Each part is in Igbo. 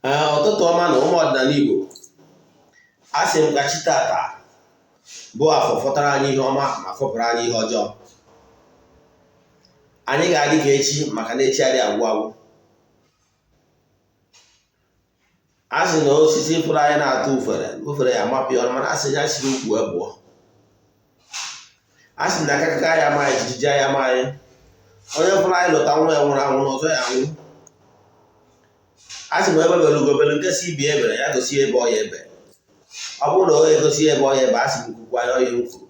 Ee, ụtụtụ ọma na ụmụ ọdịnala Igbo. A sị m ka chi tata bụ Afọ fọtara anyị ihe ọma ma fọpụrụ anyị ihe ọjọọ. Anyị ga-adị ka echi, maka na echi adịghị agwụ agwụ. A sị na osisi fụrụ anyị na-atụ ufere, ufere ya amapụ ya ọnụ, mana a sị ya siri ukwu ebụọ. A sị na akakaka ya ama anyị, jijiji ya ama anyị. Onye fụrụ anyị lụta nwa ya nwụrụ anwụ na ọzọ ya anwụ. A sị m egbe bere ugo bere, nke sị ibe ebere ya gosi ebe ọ ya ebe. Ọ bụrụ na ọ egosi ebe ọ ya ebe, a sị m nkwukwu anya ọya m kwuru.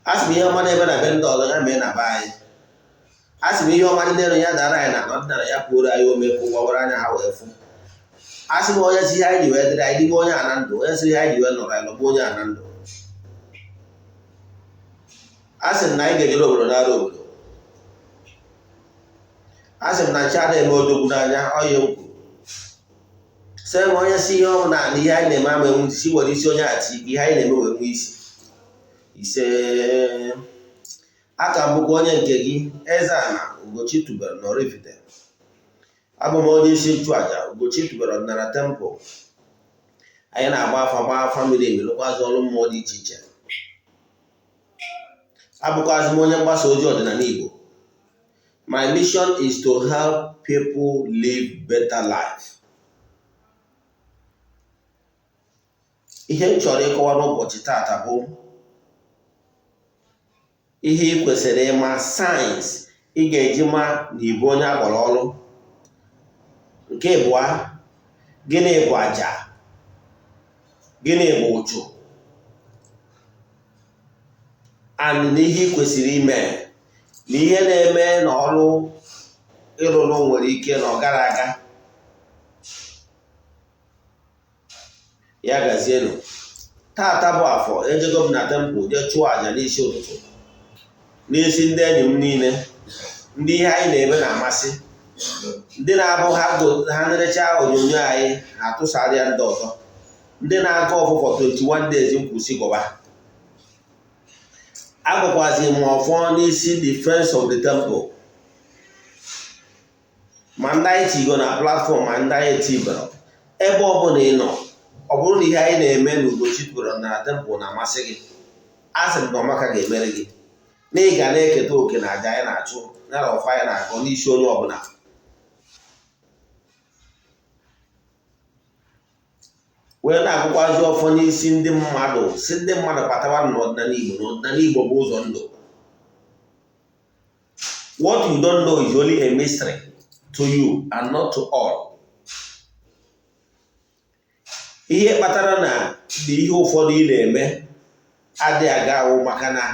A sị m ihe ọma na-eme na be ndị ọzọ, ya mee na be anyị. A sị m ihe ọma dị n'elu ya dara anyị na ọdịnala ya kwuoro anyị ome ka ụwa were anya ha wee fụ. A sị m onye si ihe anyị ji wee dịrị anyị dịbe onye a na ndụ, onye si ihe anyị ji wee nọrọ anyị nọgbu onye a na ndụ. A sị m na anyị ga-ejere obodo nara obodo. A sị m na nche adịghị eme odogwu n'anya ọya m kwuru. Sị m onye si ihe ọbụla na ihe anyị na-eme ama enwe isi, were isi onye ati ihe anyị na-eme wee nwee isi. Ise. Aka m bụkwa onye nke gị, Eze-Ana Ugochi tubelu na Oraifite. Abụ m onye isi nchụaja Ugochi tubelu ọdịnala temple. Anyị na-agba afa, gbaa afa miri emi, lụkwazị ọrụ mmụọ dị iche iche. Abụkwazị m onye mgbasa ozi ọdịnala Igbo. My mission is to help people live better life. Ihe m chọrọ ịkọwa n'ụbọchị tata bụ ihe ị kwesịrị ịma, signs ị ga-eji ma na ị bụ onye akpọrọ ọrụ. Nke ịbụa, gịnị bụ aja? Gịnị bụ ụchụ? And na ihe ị kwesịrị ime na ihe na-eme na ọrụ ịrụrụ nwere ike na ọ gara aga. Ya gazienụ. Tata bụ Afọ, ejego m na temple jee chụọ àjà n'isi ụtụtụ n'isi ndị enyi m niile, ndị ihe anyị na-eme na-amasị, ndị na-abụ ha nerecha onyonyo anyị ha atụsara ya ndị ọzọ, ndị na-agọ ọfọ for 21 days nkwụsị gọba. Agọkwazi m ọfọ n'isi the friends of the temple, ma ndị anyị tigo na platform ma ndị anyị etibere. Ebe ọbụla ị nọ, ọ bụrụ na ihe anyị na-eme na Ugochi tubelu na temple na-amasị gị, a sị m na ọmaka ga-emere gị, na ị ga na-eketa oke na aja anyị na-achụ na ọfọ anyị na-agọ n'isi onye ọbụla. Wee na-agọkwazi ọfọ n'isi ndị mmadụ, si ndị mmadụ batawa n'ọdịnala Igbo, na ọdịnala Igbo bụ ụzọ ndụ. What you don't know is only a mystery to you and not to all. Ihe kpatara na ihe ụfọdụ ị na-eme adịghị aga awụ maka na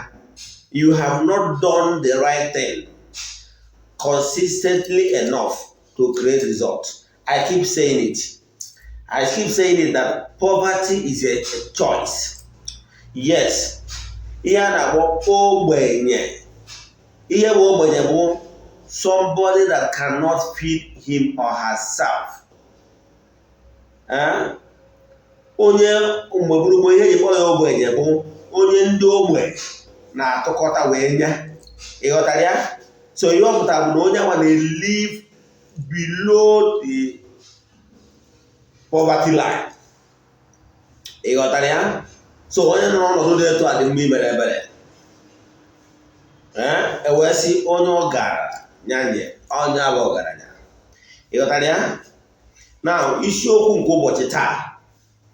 you have not done the right thing consistently enough to create result. I keep saying it. I keep saying it that poverty is a choice. Yes. Ihe a na-akpọ ogbenye. Ihe bụ ogbenye bụ somebody that cannot feed him or herself. Onye mgbe gburugburu ihe eji kpọọ ya ogbenye bụ onye ndị ogbe na-atụkọta wee nye. Ị ghọtara ya? So ihe ọ pụtara bụ na onye nwa na-live below the poverty line. Ị ghọtara ya? So onye nọ n'ọnọdụ dị etu a dị mma imere ebere. E wee sị onye ọ gara nyanye onye abụ ọgaranya. Ị ghọtara ya? Na isiokwu nke ụbọchị taa,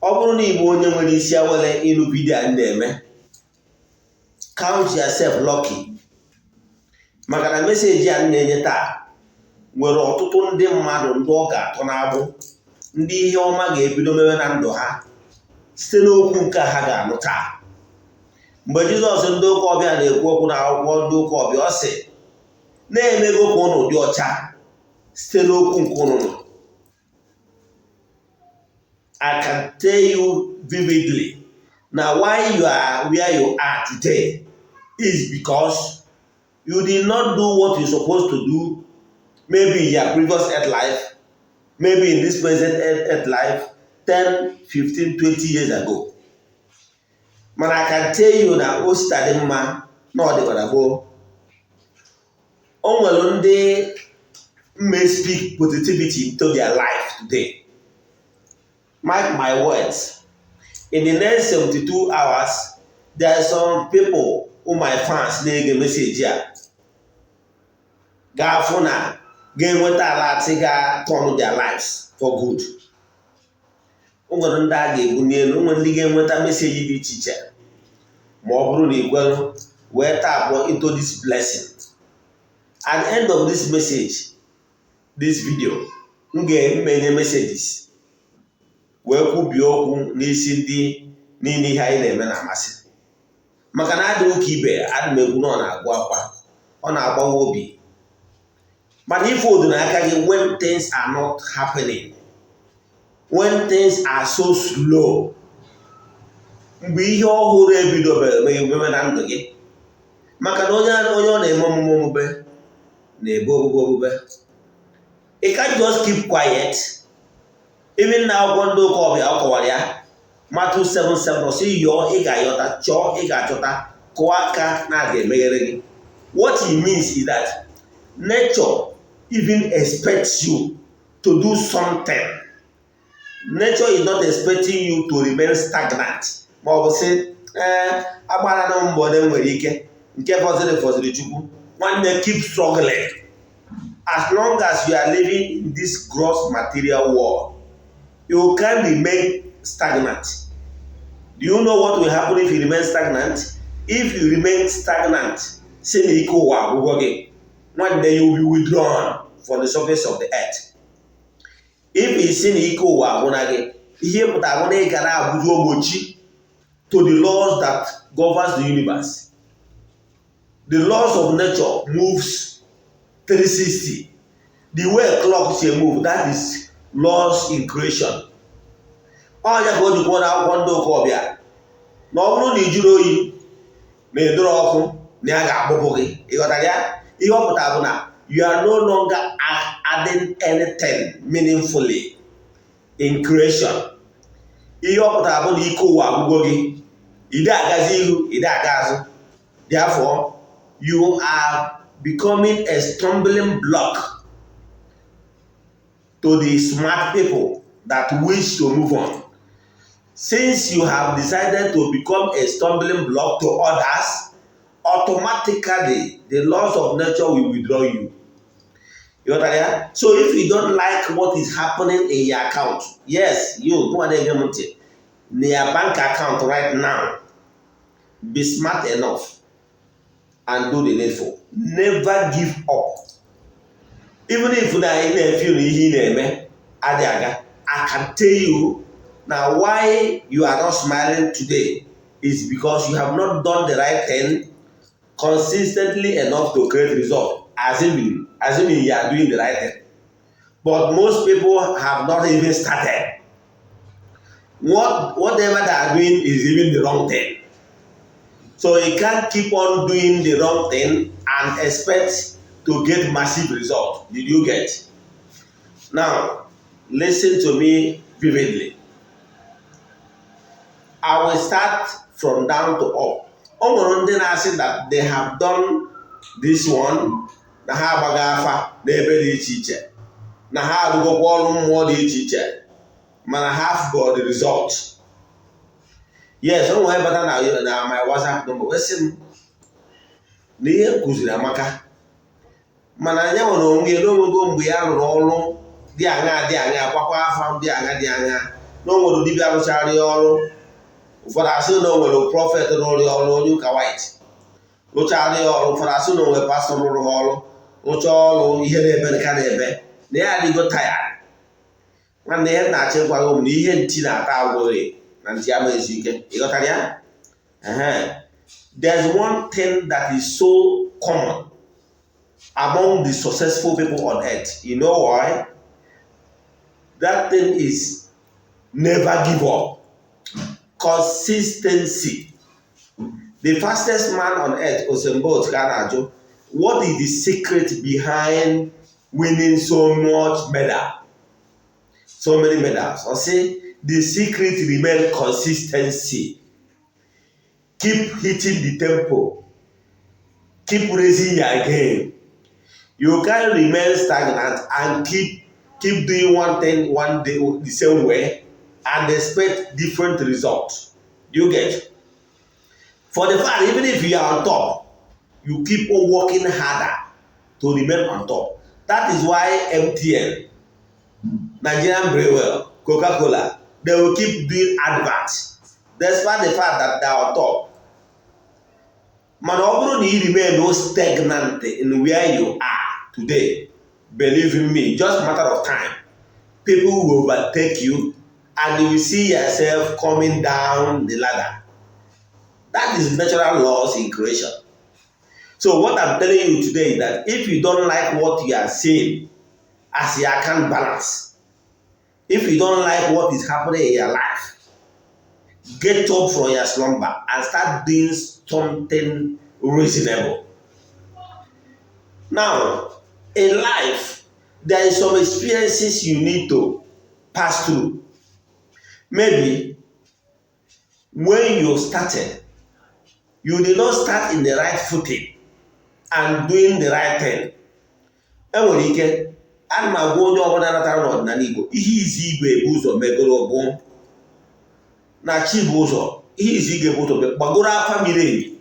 ọ bụrụ na ị bụ onye nwere isi awele ịnụ vidiyo a na-eme, count yourself lucky, maka na message a na-enye taa nwere ọtụtụ ndị mmadụ ndị ọ ga-atọ n'agbụ, ndị ihe ọma ga-ebido mewe na ndụ ha site n'okwu nke ha ga-anụ taa. Mgbe Jizọs ndị ụka ọbịa na-ekwu okwu na akwụkwọ ndị ụka ọbịa, ọ sị na-emego ka ụnụ dị ọcha site n'okwu nke ụnụ nụrụ. I can tell you vividly na why you are where you are today is because you did not do what you're supposed to do, maybe in your previous earth life, maybe in this present earth life, 10, 15, 20 years ago. Mana I can tell you na o sita dị mma na ọ dịkwara gboo. O nwere ndị May speak positivity into their life today. Mark my words, in the next 72 hours, there are some people who, my fans na-ege message a, ga-afụ na ga-enweta alert ga turn their lives for good. O nwere ndị a ga-ebu n'elu, o nwere ndị ga-enweta message dị iche iche ma ọ bụrụ na ikwelu wee tap into this blessing. At the end of this message, this video, m ga-emenye messages wee kwubie okwu n'isi ndị niile ihe anyị na-eme na-amasị, maka na adịghị ụka ibe adị m egwu na ọ na-agụ akwa, ọ na-agbawa obi. Mana ife odu n'aka gị, when things are not happening, when things are so slow, mgbe ihe ọhụrụ ebidobere ememe na ndụ gị, maka na onye onye ọ na-eme omume omume na-ebe ogbugbe ogbugbe, you can't just keep quiet. Even na akwụkwọ ndị ụka ọbịa, ọ kọwara ya, Matthew 7:7, ọ sị, "Yọọ, ị ga-ayọta; chọọ, ị ga-achọta; kụọ aka, na a ga-emeghere gị." What it means is that nature even expects you to do something. Nature is not expecting you to remain stagnant, ma ọ bụ sị, "Ee, agbara na mbọ na nwere ike, nke fọziri fọziri Chukwu." Nwanne, keep struggling. As long as you are living in this gross material world, you can remain stagnant. Do you know what will happen if you remain stagnant? If you remain stagnant, si na ike ụwa agwụgwọ gị, nwanne, you will be withdrawn from the surface of the earth. If ị si na ike ụwa agwụna gị, ihe pụtara bụ na ị ga na-abụzi ogbochi to the laws that governs the universe. The laws of nature moves 360. The way clock si move, that is laws in creation. Ọnya ka o ji kwuo n'akwụkwọ ndị ụka ọbịa na ọ bụrụ na ị jụrụ oyi na edoro ọkụ na ya ga-agbụpụ gị. Ịghọtara ya? Ihe ọ pụtara bụ na you are no longer adding anything meaningfully in creation. Ihe ọ pụtara bụ na ike ụwa agwụgwọ gị, ide agazi ihu, ide aga azụ. Therefore, you are becoming a stumbling block to the smart people that wish to move on. Since you have decided to become a stumbling block to others, automatically the laws of nature will withdraw you. You got ya? So if you don't like what is happening in your account, yes, you go and ege m ntị, in your bank account right now, be smart enough and do the needful. Never give up. Even if na ị na-efeel na ihe ị na-eme adịghị aga, I can tell you now why you are not smiling today is because you have not done the right thing consistently enough to create result, assuming you are doing the right thing. But most people have not even started. Whatever they are doing is even the wrong thing. So you can't keep on doing the wrong thing and expect to get massive result. Did you get? Now, listen to me vividly. I will start from down to up. O nwere ndị na-asị that they have done this one, na ha agbaghị afa n'ebe dị iche iche, na ha arụgokwa ọrụ mmụọ dị iche iche, mana ha got the result. Yes, o nwere bata na my WhatsApp number wee sị m na ihe m kụziri amaka, mana ya nwere onwe ya n'onwego mgbe ya rụrụ ọrụ dị aṅa dị aṅa, gbakwa afa dị aṅa dị aṅa, na o nwere dibịa rụchara ya ọrụ. Ụfọdụ asị na o nwere prophet rụrụ ya ọrụ, onye ụka white rụchara ya ọrụ. Ụfọdụ asị na o nwere pastọ rụrụ ha ọrụ, rụchaa ọrụ, ihe na-ebe ka na-ebe, na ya adịgo tired. Nwanne, ihe na-achọ ịgwa gị bụ na ihe ntị na-ata agwụghị na ntị ama ezu ike. Ịghọtara ya? There's one thing that is so common among the successful people on earth. You know why? That thing is never give up. Consistency. The fastest man on earth, Usain Bolt, ka a na-ajụ, "What is the secret behind winning so much medal, so many medals?" Ọ sị, "The secret remain consistency. Keep hitting the tempo. Keep raising your game." You can remain stagnant and keep doing one thing one day the same way and expect different results. You get? For the fact, even if you are on top, you keep on working harder to remain on top. That is why MTN, Nigerian Brewery, Coca-Cola, they will keep doing adverts despite the fact that they are on top. Mana ọ bụrụ na ị remain no stagnant in where you are today, believe in me, just matter of time, people will overtake you and you will see yourself coming down the ladder. That is natural laws in creation. So what I'm telling you today is that if you don't like what you are seeing as your account balance, if you don't like what is happening in your life, get up from your slumber and start doing something reasonable. Now, in life, there is some experiences you need to pass through. Maybe when you started, you did not start in the right footing and doing the right thing. Enwere ike ana m agwa onye ọbụla natara n'ọdịnala Igbo, ihe izi igwe ebu ụzọ megoro bụ na chi bụ ụzọ. Ihe izi igwe ebu ụzọ gbagoro afa miri emi.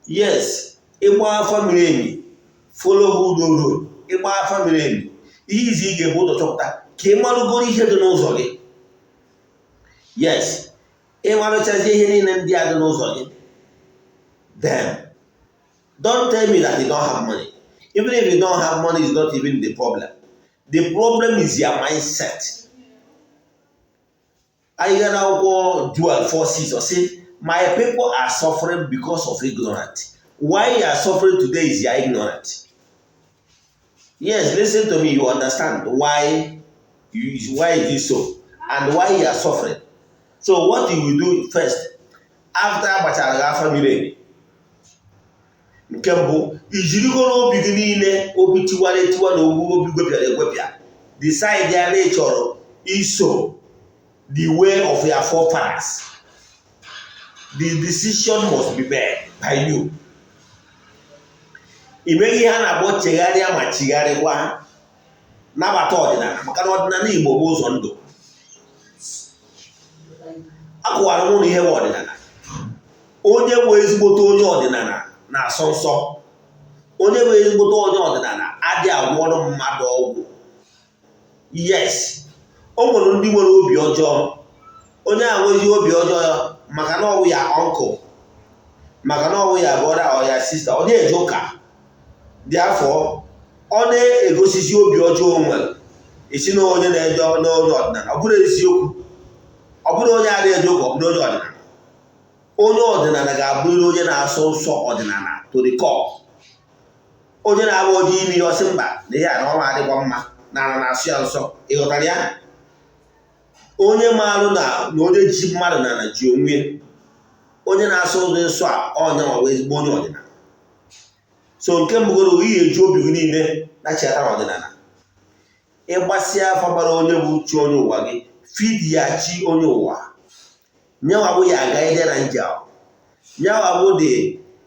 Yes, ịgba afa miri emi, follow who no road. Ịgba afa miri emi, ihe izi ị ga-ebu ụzọ chọpụta ka ị marụgoro ihe dị n'ụzọ gị. Yes, ịmarụchazie ihe niile ndị a dị n'ụzọ gị, then don't tell me that you don't have money. Even if you don't have money is not even the problem. The problem is your mindset. Anyị ga n'akwụkwọ Joel 4:6, ọ sị, "My people are suffering because of ignorance." Why you are suffering today is your ignorance. Yes, listen to me, you understand why it is so and why you are suffering. So what you will do first, after agbachara gị afa miri emi, nke mbụ, ijirigoro obi gị niile, obi tiwara etiwa na ogbu obi gwepịara egwepịa, decide ya na ị chọrọ iso the way of your forefathers. The decision must be made by you. Ị meghị ihe a na-akpọ chegharịa ma chigharịkwa, nabata ọdịnala, maka na ọdịnala Igbo bụ ụzọ ndụ. Akụwara m ụlọ ihe bụ ọdịnala. Onye bụ ezigbote onye ọdịnala na-asọ nsọ. Onye bụ ezigbote onye ọdịnala adịghị agwọrọ mmadụ ọgwụ. Yes, o nwere ndị nwere obi ọjọọ. Onye a nwezi obi ọjọọ maka na ọwụ ya uncle, maka na ọwụ ya brother or ya sister, ọ na-eje ụka dị afọ, ọ na-egosisi obi ọjọọ o nwere, esi na onye na-eje n'onye ọdịnala. Ọ bụrụ eziokwu, ọ bụrụ onye adịghị eje ụka, ọ bụrụ onye ọdịnala. Onye ọdịnala ga-abụrịrị onye na-asọ nsọ ọdịnala to the core, onye na-agba ojii ime ihe ọsị mba na ihe a na ọma adịkwa mma na ala na-asụ ya nsọ. Ịghọtara ya? Onye maalụ na onye ji mmadụ na ji onwe, onye na-asụ ụzọ nsọ a, ọnya nwa bụ ezigbo onye ọdịnala. So nke mbụgoro, ihe eji obi gị niile nachịata n'ọdịnala, ịgbasịa afọ gbara onye bụ chi onye ụwa gị, feed ya chi onye ụwa. Nyanwa bụ ya guardian angel, nyanwa bụ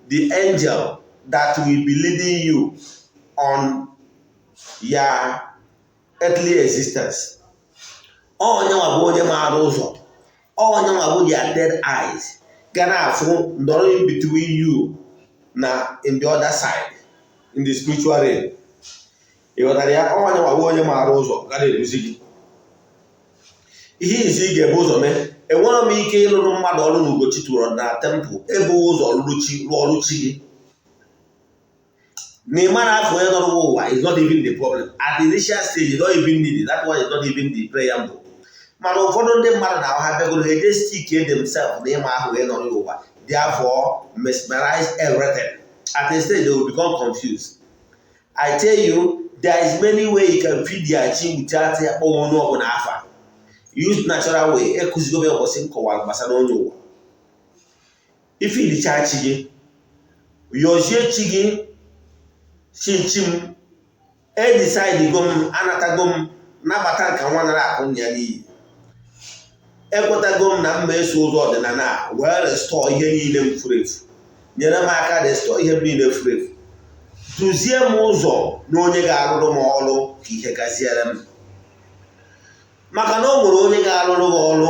the angel that will be leading you on your earthly existence. Onyenwa bụ onye maara ụzọ. Onyenwa bụ your third eyes, ga na-afụ ndọrọ in between you na in the other side, in the spiritual realm. Ị ghọtara ya? Onyenwa bụ onye maara ụzọ ga na-eduzi gị. Ihe izi ị ga-ebu ụzọ mee, enwere m ike ịlụrụ mmadụ ọrụ na Ugochi tụrụ na temple ebe ụzọ lụrụ chi, rụọ ọrụ chi gị na ị mara afọ onye nọrọ ụwa is not even the problem. At the initial stage, you don't even need it. That one is not even the preamble. Mana ụfọdụ ndị mmadụ na ha bịagoro, ha eje stick themselves na ịma ahụ onye nọrọ ụwa, therefore mesmerize everything. At a stage, they will become confused. I tell you, there is many way you can feed your chi without ya kpọnwụ onye ọbụla afa. Use natural way. Ekụzigo m ụbọchị m kọwara gbasara onye ụwa. Ife iricha chi gị, yọzie chi gị, chi chi m, edecide go m, anatago m, nabata nka nwa nara akụ ya n'iyi, ekwetago m na m ma eso ụzọ ọdịnala a wee restore ihe niile m furu efu. Nyere m aka restore ihe m niile furu efu. Duzie m ụzọ na onye ga-arụrụ m ọrụ ka ihe gaziere m, maka na o nwere onye ga-arụrụ gị ọrụ,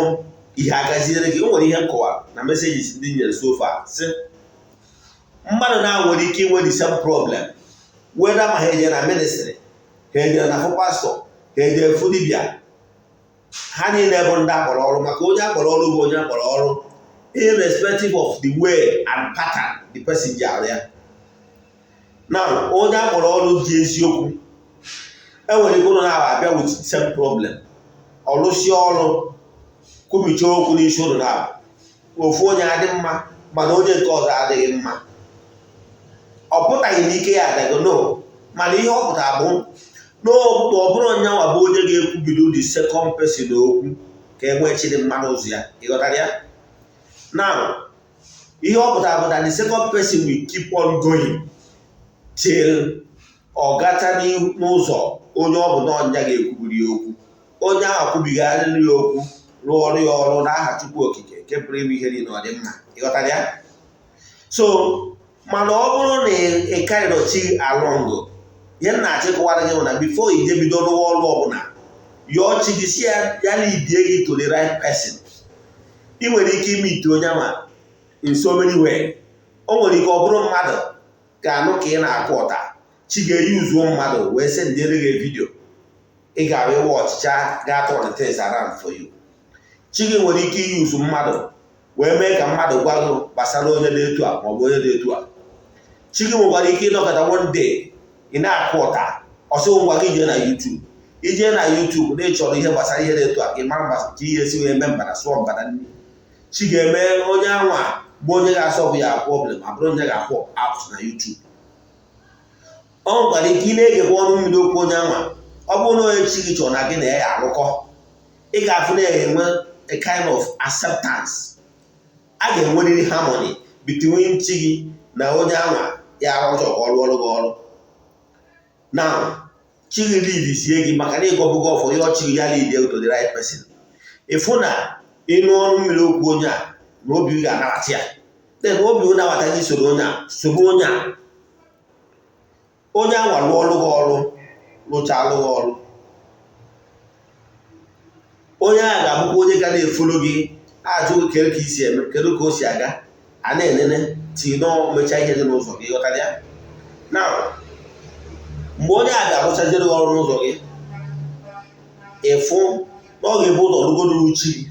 ihe agaziere gị. O nwere ihe nkọwa na messages ndị nyere so far, sị mmadụ na-nwere ike inwe the same problem, whether ma ha ejere na ministry, ha ejere na fụ pastọ, ha ejere fụ dibịa, ha niile bụ ndị akpọrọ ọrụ, maka onye akpọrọ ọrụ bụ onye akpọrọ ọrụ, irrespective of the way and pattern the person ji arụ ya. Now, onye akpọrọ ọrụ ji eziokwu, enwere ike ụlọ na-abịa abịa with same problem, ọlụsie ọrụ, kwubicha okwu n'isi ụlọ na ofu onye adị mma, mana onye nke ọzọ adịghị mma. Ọ pụtaghị na ike ya adago, no, mana ihe ọ pụtara bụ n'ọ bụrụ onyenwa bụ onye ga-ekwubido the second person okwu ka e nwee chịrị mma n'ụzọ ya. Ịghọtara ya? Now, ihe ọ pụtara bụ that the second person will keep on going till ọ gata n'ụzọ onye ọ bụ na ọnya ga-ekwubiri ya okwu. Onye ahụ kwubigharịrị ya okwu, rụọ ọrụ ya ọrụ n'aha Chukwu Okike nke pụrụ ime ihe niile, ọ dị mma. Ịghọtara ya? So mana ọ bụrụ na ị karịrị chi along, ihe m na-achịkọwara gị bụ na before ije bido rụwa ọrụ ọbụla, yọọ chi gị, si ya ya leadie gị to the right person. Ị nwere ike ime ite onye ama in so many way. O nwere ike ọ bụrụ mmadụ ga-anụ ka ị na-akụ ụta, chi ga-eyuzuo mmadụ wee sendịrị gị video, ị ga-abịa ịwa ọchịcha ga-turn things around for you. Chi gị nwere ike iyuzu mmadụ wee mee ka mmadụ gwa gị gbasara onye dị etu a maọbụ onye dị etu a. Chi gị nwekwara ike ịnọkọta one day, ị na-akụ ụta, ọsị ngwa gị jee na YouTube, ijee na YouTube na ịchọrọ ihe gbasara ihe dị etu a, ka ị mara ka ihe esi wee mee mbada sụọ mbada nri. Chi ga-eme onye anwa bụ onye ga-asolve ya problem abụrụ onye ga-akwụ out na YouTube. Ọ nwekwara ike ị na-egekwa ọnụ mmiri okwu onye anwa. Ọ bụrụ na onye chi gị chọrọ na gị na ya arụkọ, ị ga-afụ na enwe a kind of acceptance, a ga-enwerịrị harmony between chi gị na onye anwa ya arụ ọjọọ ka ọ rụọ ọrụ gị ọrụ. Now, chi gị lead sie gị, maka na ịgọbụgo ọfọ ya, ọchị gị ya lead to the right person. Ịfụ na ịnụ ọnụ mmiri okwu onye a na obi gị ga-anabata ya, then obi gị nabata gị, soro onye a, soro onye a, onye anwa rụọ ọrụ gị ọrụ, rụchalụ gị ọrụ, onye a ga-abụkwa onye ga na-efollow gị, ajụ gị kedu ka isi eme, kedu ka o si aga, a na-enene tii nọ mechaa ihe dị n'ụzọ gị. Ghọtara ya? Na mgbe onye a ga-arụchaziri gị ọrụ n'ụzọ gị, ịfụ na ọ ga-ebu ụzọ rụgodoro chi gị,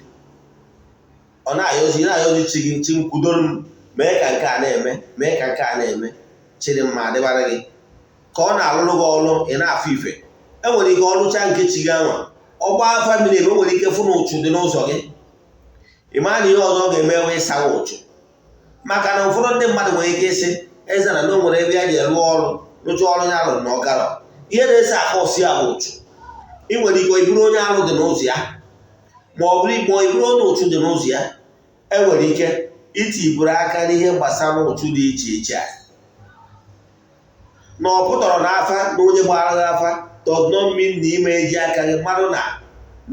ọ na-ayọzi na-ayọzi chi gị, chi nkwudoro m, mee ka nke a na-eme, mee ka nke a na-eme, chịrị mma adịbara gị. Ka ọ na-alụrụ gị ọrụ, ị na-afụ ife. Enwere ike ọrụcha nke chi gị anwa, ọgba family ebe nwere ike fụ na ụchụ dị n'ụzọ gị. Ị maa na ihe ọzọ ọ ga-eme wee ịsawa ụchụ, maka na ụfọdụ ndị mmadụ nwere ike ịsị eze na o nwere ebe ya ji rụọ ọrụ, rụcha ọrụ ya rụrụ na ọ garọ. Ihe na-ese aka ọsị ya bụ ụchụ. Ị nwere ike ịbụrụ onye arụ dị n'ụzọ ya, ma ọ bụrụ ikpọ ịbụrụ onye ụchụ dị n'ụzọ ya. Enwere ike itiburu aka n'ihe gbasara ụchụ dị iche iche a na ọ pụtara n'afa na onye gbara gị afa does not mean na ime eji aka gị mmadụ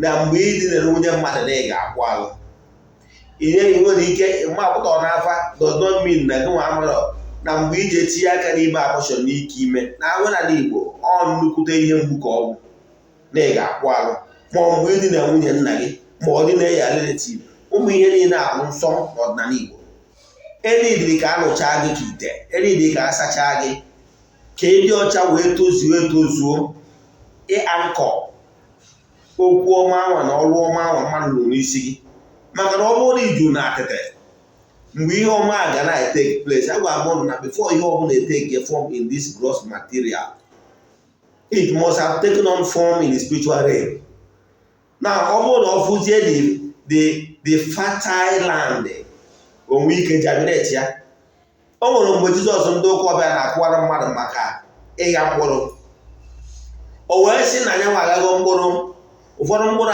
na mgbe ị dinere nwunye mmadụ na ị ga-akwụ alụ ihe. Ị nwere ike mgbe apụtara n'afa does not mean na gị nwa amarọ na mgbe iji etinye aka n'ime abortion n'ike ime na omenala Igbo, ọ nnukwute ihe mgbu ka ọ bụ na ị ga-akwụ alụ, ma ọ mgbe ịdị na nwunye nna gị, ma ọ dị na ya relative. Ụmụ ihe niile abụ nsọ n'ọdịnala Igbo. Enidiri ka a nụchaa gị ka ite, enidiri ka a sachaa gị ka ị dị ọcha wee tozuo etozuo ịankọ okwu ọma anwa na ọrụ ọma anwa mmadụ lụrụ n'isi gị. Maka na ọ bụrụ na iju na atịtị mgbe ihe ọma a ga na-etake place, a gwara m ụnụ na before ihe ọbụla etake form in this gross material, it must have taken on form in the spiritual realm. Now, ọ bụrụ na ọ fụzie the fertile land, onwe ike germinate ya. O nwere mgbe Jizọs ndị ụka ọbịa na-akụwara mmadụ maka ịgha mkpụrụ, o wee sị na ya nwa aghago mkpụrụ. Ụfọdụ mkpụrụ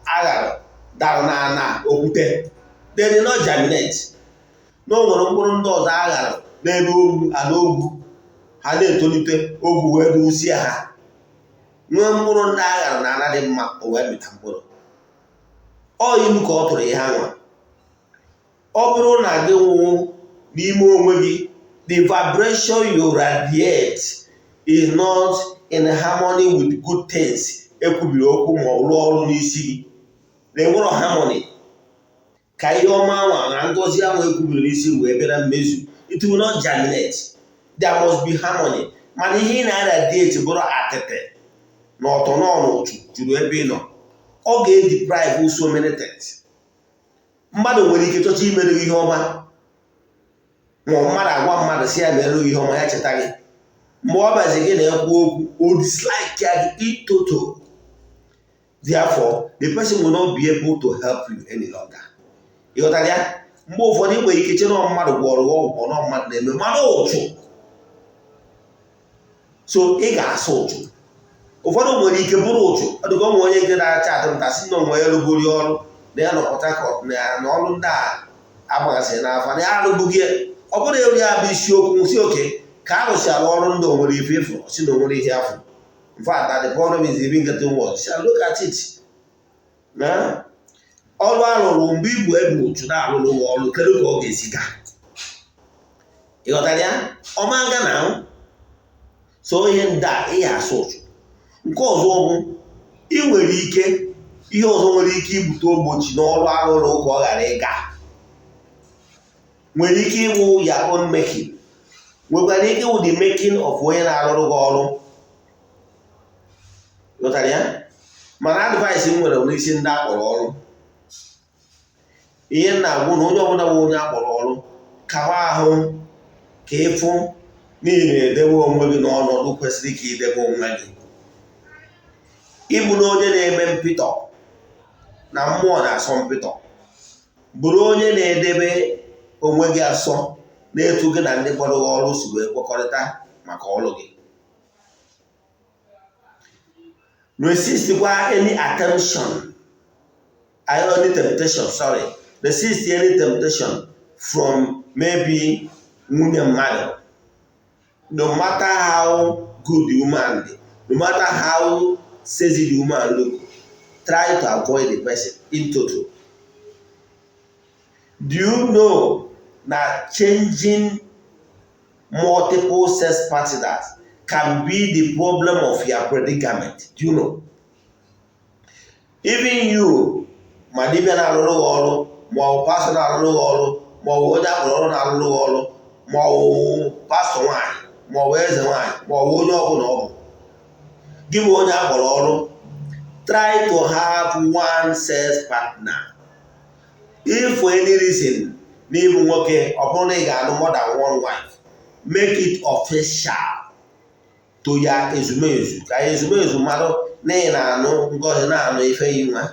aghara dara n'ala okwute, they did not germinate. Na o nwere mkpụrụ ndị ọzọ aghara n'ebe ogwu, ala ogwu, ha na-etolite, ogwu wee duzie ha. Nwee mkpụrụ ndị aghara na ala dị mma, o wee mịta mkpụrụ. Ọ ilu ka ọ tụrụ ihe anwa. Ọ bụrụ na gị nwụọ n'ime onwe gị The vibration you radiate is not in harmony with good things ekwubiri okwu ma ọ rụọ ọrụ n'isi gị na enwero harmony ka ihe ọma anwa na ngọzi ahụ ekwubiri n'isi wee bịara mmezu. It will not germinate. There must be harmony. Mana ihe ị na-radiate bụrụ atịtị na ọtọ n'ụchụ juru ebe ị nọ, ọ ga-edeprive so many things. Mmadụ nwere ike chọcha imere gị ihe ọma, ma mmadụ agwa mmadụ si ya mere gị ihe ọma, ya cheta gị. Mgbe ọ bazi gị na-ekwu okwu, o dislike ya gị in toto. Therefore, the person will not be able to help you any longer. Ị ghọtara ya? Mgbe ụfọdụ ị nwere ike che na mmadụ gwọrọ gị ọgwụ, na mmadụ na-eme, mana ụchụ. So ị ga-asa ụchụ. Ụfọdụ nwere ike bụrụ ụchụ. Ọ dịka ụmụ onye nke na-acha atụmta si na onwe ya rụgori ọrụ na ya nọ Port Harcourt na ọrụ ndị a agbagasịrị n'afọ na ya arụbụghị. Ọ bụrụ elu ya bụ isiokwu si oke ka a rụsịara ọrụ ndị onwere ife ịfụ si na onwere ihe afọ. In fact, that the problem is even getting worse. Shall look at it na ọrụ arụrụ mgbe igbu ebu ụchụ na-arụrụ ọrụ, kedu ka ọ ga-esi gaa? Ị ghọtara ya? Ọma aga na so ihe ndị a ị asụ ụchụ. Nke ọzọ bụ, ị nwere ike, ihe ọzọ nwere ike ibute ogbochi n'ọrụ arụrụ ka ọ ghara ịga nwere ike ịwụ ya own making, nwekwara ike ịwụ the making of onye na-arụrụ gị ọrụ. Ghọtara ya? Mana advice m nwere n'isi ndị akpọrọ ọrụ, ihe m na-agwụ na onye ọbụla bụ onye akpọrọ ọrụ, kawa ahụ ka ịfụ n'ihi na-edebe onwe gị n'ọnọdụ kwesịrị ka idebe onwe gị. Ịbụ na onye na-eme mpịtọ na mmụọ na-asọ mpịtọ, bụrụ onye na-edebe onwe gị asọ na-etu gị na ndị kpọrọ gị ọrụ si wee kwekọrịta maka ọrụ gị. Resist kwa any attention, any temptation, sorry, resist any temptation from maybe nwunye mmadụ. No matter how good the woman dị, no matter how sexy the woman look, try to avoid the person in total. Do you know that changing multiple sex partners can be the problem of your predicament? Do you know? Even you, ma dibịa na-arụrụ gị ọrụ, ma ọ bụ pastọ na-arụrụ gị ọrụ, ma ọ bụ onye akpọrọ ọrụ na-arụrụ gị ọrụ, ma ọ bụ pastọ nwaanyị, ma ọ bụ eze nwaanyị, ma ọ bụ onye ọbụla ọ bụ gị bụ onye akpọrọ ọrụ, try to have one sex partner. If for any reason n'ịbụ nwoke, ọ bụrụ na ị ga-alụ more than one wife, make it official to ya ezumezu, ka ezumezu mmadụ na ị na-anụ ngozi na-anụ ife yi nwa.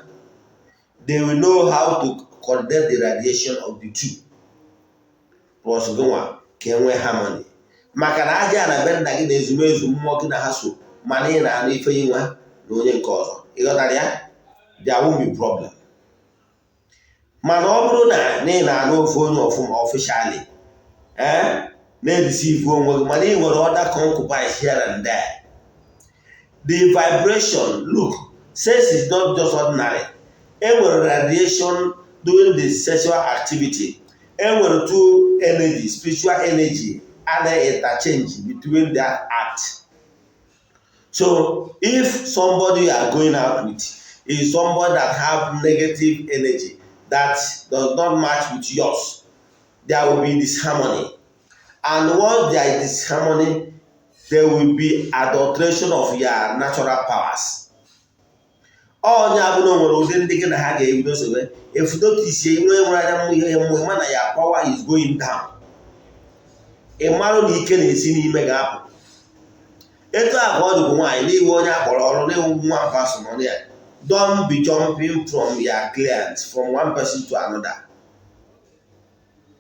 They will know how to coordinate the radiation of the two plus gị nwa ka e nwee harmony, maka na aja na be nna gị na ezumezu mmụọ gị na ha so, mana ị na-anụ ife yi nwa na onye nke ọzọ. Ịghọtara ya? There won't be problem. Mana ọ bụrụ na ị na-anụ ofu onye ọfụma officially, ee, na-edeceive onwe gị, mana ị nwere other concubines here and there, the vibration, look, sex is not just ordinary. E nwere radiation during the sexual activity. E nwere two energy, spiritual energy and interchange between that act. So if somebody you are going out with is somebody that have negative energy that does not match with yours, there will be disharmony. And once there is disharmony, there will be adulteration of your natural powers. Onye abụla o nwere ụdị ndị gị na ha ga-ebido sobe efu notice nwere nwere anya mmụ ihe mmụọ, ma na ya power is going down. Ị marụ na ike na-esi n'ime ga-apụ. Etu a ka ọ dịbụ nwaanyị n'iwe onye akpọrọ ọrụ n'iwu nwa pasọ nọ ya. Don't be jumping from your clients from one person to another.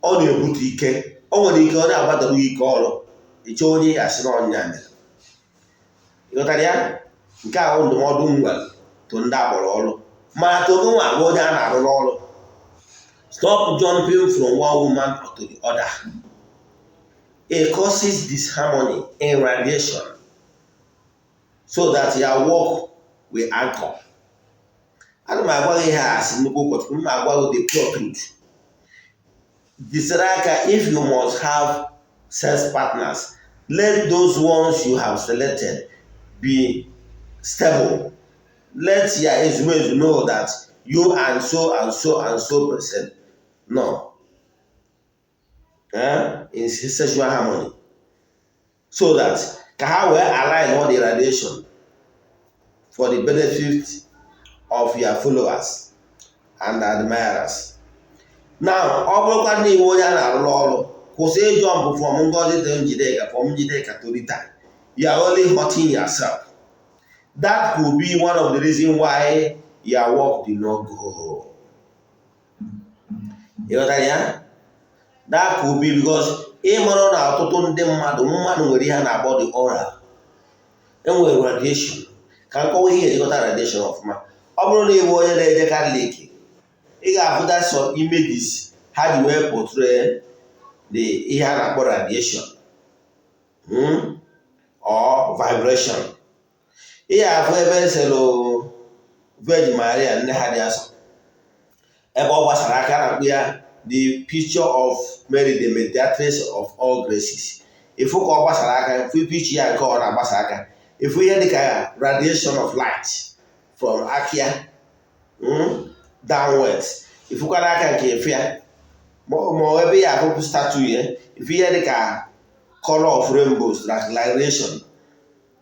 Ọ na-ebute ike. O nwere ike ọ na-agbadoro ike ọrụ ịchọ onye ya asị na ọnya mere. Ịghọtara ya? Nke a bụ ndụmọdụ m nwere to ndị akpọrọ ọrụ, mana togo nwa bụ onye a na-arụ n'ọrụ, stop jumping from one woman to the other. It causes disharmony in radiation so that your work will anchor. Ana m agwa gị ihe a asị nnukwu ụkọchukwu, m na-agwa gị the pure truth. Jisiri aka, if you must have Sex partners, let those ones you have selected be stable. Let your ezumezu know that you and so and so and so person no in sexual harmony, so that ka ha wee align all the radiation for the benefit of your followers and admirers. Now, ọ bụrụkwa na iwe onye a na-arụrụ ọrụ, kwụsị ịjump from Ngozi to Njideka, from Njideka to Rita. You are only hurting yourself. That could be one of the reasons why your work did not go. Ịghọtara ya? That could be because ị mara na ọtụtụ ndị mmadụ nwere ihe a na-akpọ the aura. Enwere radiation. Ka nkọwa ihe ejikọta radiation ọfụma. Ọ bụrụ na ị bụ onye na-eje Catholic, ị ga-afụta some images ha ji wee portray the ihe a na-akpọ radiation or vibration. Ị ga-afụ ebe eselu Virgin Maria, nne ha dị asọ, ebe ọ gbasara aka, na-akpụ ya the picture of Mary, the mediatrix of all graces. Ịfụ ka ọ gbasara aka, fụ picture ya nke ọ na-agbasa aka, ịfụ ihe dịka radiation of light from aka ya downwards. Ịfụkwara aka nke efe ya, ma ọ ebe ya afụ statue ya, ịfụ ihe dịka color of rainbows, like radiation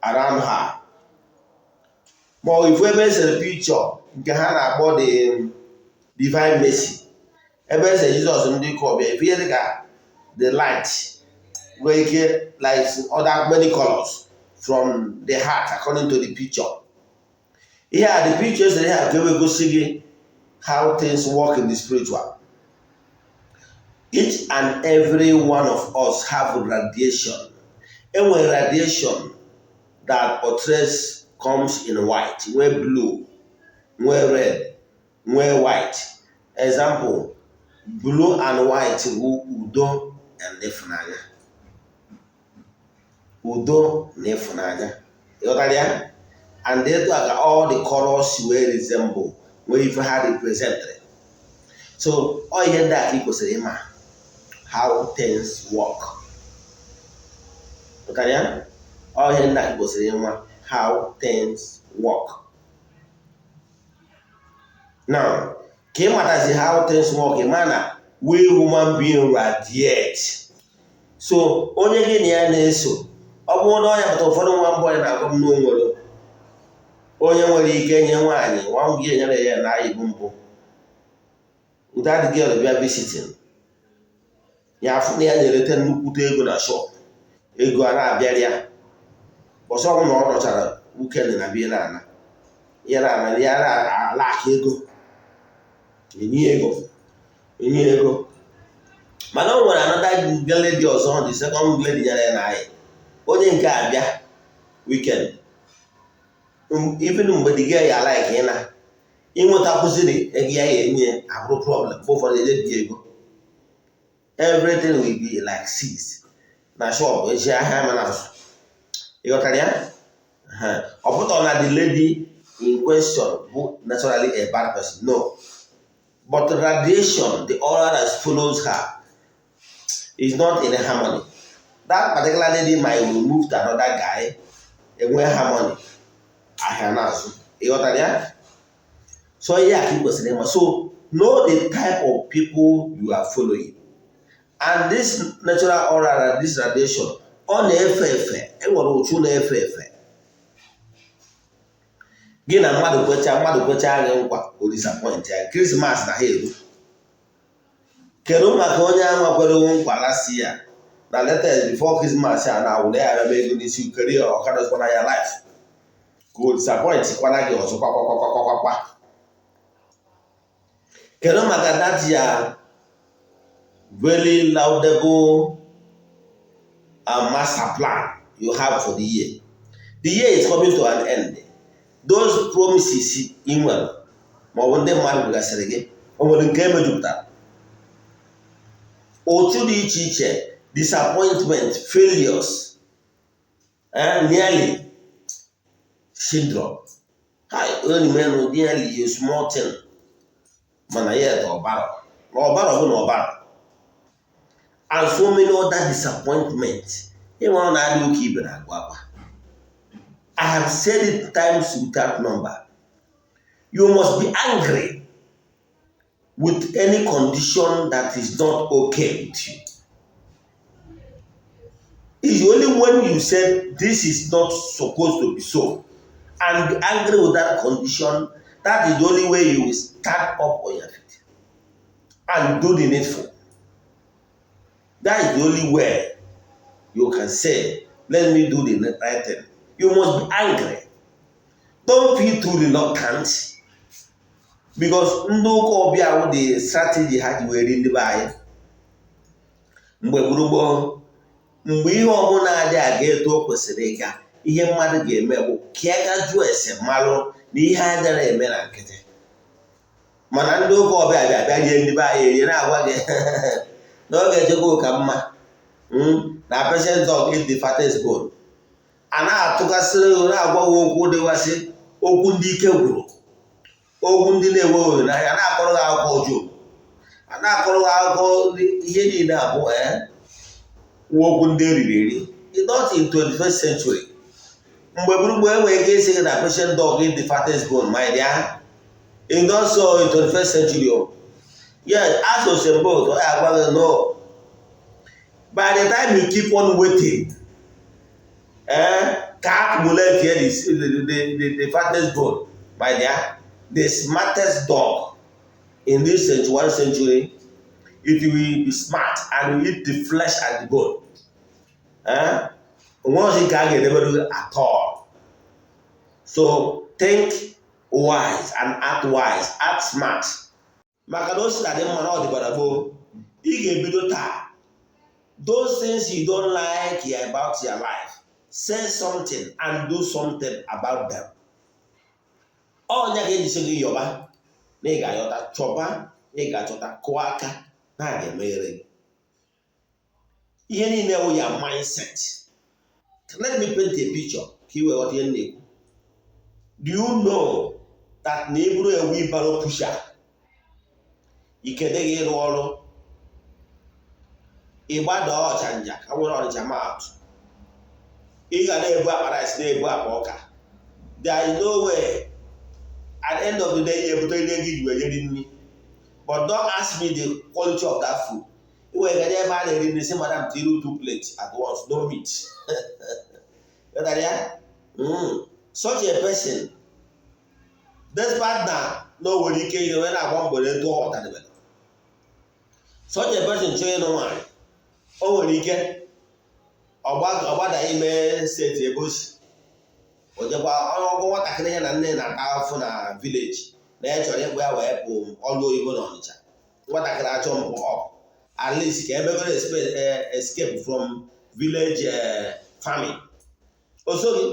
around her. Ma ọ ifu ebe esere picture nke ha na-akpọ the Divine Mercy, ebe eze Jizọs ndị ụka ọbịa, ifu ihe dịka the light nwere ike like other many colors from the heart according to the picture. Ihe a, the picture esere ihe a, ka e gosi gị how things work in the spiritual. Each and every one of us have radiation. Enwere radiation that portrays, comes in white, nwee blue, nwee red, nwee white. Example, blue and white bụ udo and ịfụnanya. Udo na ịfụnanya, ịghọtara ya? And etu a ka all the colors wee resemble, nwee ife ha represent. So ọ ihe ndị a ka ị kwesịrị ịma how things work. Ghọtara ya? Ọ ihe ndị a ka ị kwesịrị ịma how things work. Now, ka ị matazi how things work, ị ma na we human being radiate. So onye gị na ya na-eso, ọ bụrụ na ọnya pụta, ụfọdụ nwa mbọ na-agwa m na o nwere onye nwere ike nye nwaanyị nwa gị enyere ya na ibu mbụ, that girl bịa visiting ya, afụ na ya na-erete nnukwute ego na shop, ego a na-abịarị ya. Ọsọ ọ bụla ọ nọchara weekend na bie na-ana ya na-ana ya na-alaka ego, enye ego, enye ego. Mana o nwere another lady ọzọ, the second lady nyere ya na anyị, onye nke abịa weekend, even mgbe the girl ya like ịna ịnwetakwụziri ego ya, ya enye abụrụ problem. Mgbe ụfọdụ enye gị ego, everything will be like six na shop, eji ahịa mana azụ. Ịghọtara ya? Ọ pụtara na the lady in question bụ naturally a bad person? No, but radiation, the aura that follows her is not in harmony. That particular lady might move to another guy, enwe harmony, ahịa na-azụ. Ịghọtara ya? So ihe a ka ị kwesịrị ịma. So know the type of people you are following. And this natural aura, this radiation, ọ na-efe efe. Enwere ụchụ na-efe efe. Gị na mmadụ kwecha, mmadụ kwecha gị nkwa, o disappoint ya. Christmas na ha eru, kedu maka onye anwa kwere nkwa last year na latest before Christmas a na-awụrụ ya arịaba ego n'isi kere ya, ọkadozikwana ya life ka o disappoint kwana gị ọzọ kwakwakwakwakwakwa? Kedu maka that ya very laudable master plan you have for the year? The year is coming to an end. Those promises ị nwere, maọbụ ndị mmadụ bugasịrị gị, o nwere nke emejupụtara? Otu dị iche iche, disappointment, failures, nearly syndrome. Hi, only nearly a small thing, mana yet ọbara na ọbara bụ na ọbara. and so many other disappointments. Ịnwere na adị ụka ibe na-agụ akwa. I have said it times without number. You must be angry with any condition that is not okay with you. It's only when you say this is not supposed to be so and be angry with that condition, that is the only way you will stand up on your feet and do the needful. That is the only way you can say, "Let me do the right thing." You must be angry. Don't feel too reluctant, because ndị ụka ọbịa wụ the strategy ha ji wee ri ndị be anyị mgbe gburugburu. Mgbe ihe ọbụla adị aga etu o kwesịrị ịga, ihe mmadụ ga-eme bụ ka ya ga jụọ ese, malụ na ihe adịghị eme na nkịtị. Mana ndị ụka ọbịa bịa bịa rie ndị be anyị erie, na-agwa gị na ọ ga-echekwa ụka mma na patient dog eat the fattest bone. A na-atụgasịrị, na-agwa gị okwu dịgasị, okwu ndị ike gwụrụ, okwu ndị na-enweghị olileanya, na-akọrọ gị akụkọ ọjọọ, a na-akọrọ gị akụkọ ihe niile abụọ nwa okwu ndị eriri eri. Not in 21st century. Mgbe gburugburu enwere ike isi gị na patient dog eat the fattest bone, my dear, in not so in 21st century o. Yes, as Usain Bolt ọ agwa gị, no, by the time you keep on waiting, ka accumulate the fattest bone, my dear, the smartest dog in this century, one century, it will be smart and will eat the flesh and the bone. Eh? Onwe ozi nke a ga-edebere at all. So think wise and act wise, act smart. Maka na o si na dị mma na ọ dịbara gboo, ị ga-ebido taa. Those things you don't like about your life, say something and do something about them. Ọnya ga-ejisi gị yọba na ị ga-ayọta, chọba na ị ga-achọta, kụọ aka na a ga-emeghere gị. Ihe niile wụ ya mindset. Let me paint a picture ka ị wee ghọta ihe m na-ekwu. Do you know that na ị bụrụ a wheelbarrow pusher, ike dịghị ịrụ ọrụ, ịgbada ọchanja ka nwere ọnịcha maatụ, ị ga na-ebu akpa rice, na-ebu akpa ọka? There is no way. At the end of the day, ebute ego iji wee jeri nri. But don't ask me the quality of that food. Ị nwere gaje ebe a na-eri nri, sị, "Madam, tiri two plates at once, no meat." Ghọtara ya? Such a person, despite na o nwere ike ihe wee na-agba mbọ etu ọ ghọtadebere, such a person chọọ ịnụ nwaanyị, o nwere ike ọgbada ime steeti ebe o si, o jekwa ọgwụ nwatakịrị ya na nne na-ata afụ na village na ya chọrọ ịkpụ ya wee pụ ọlụ oyibo na Ọnịcha. Nwatakịrị achọ mpụ up, at least ka emegoro escape from village farming. O soghị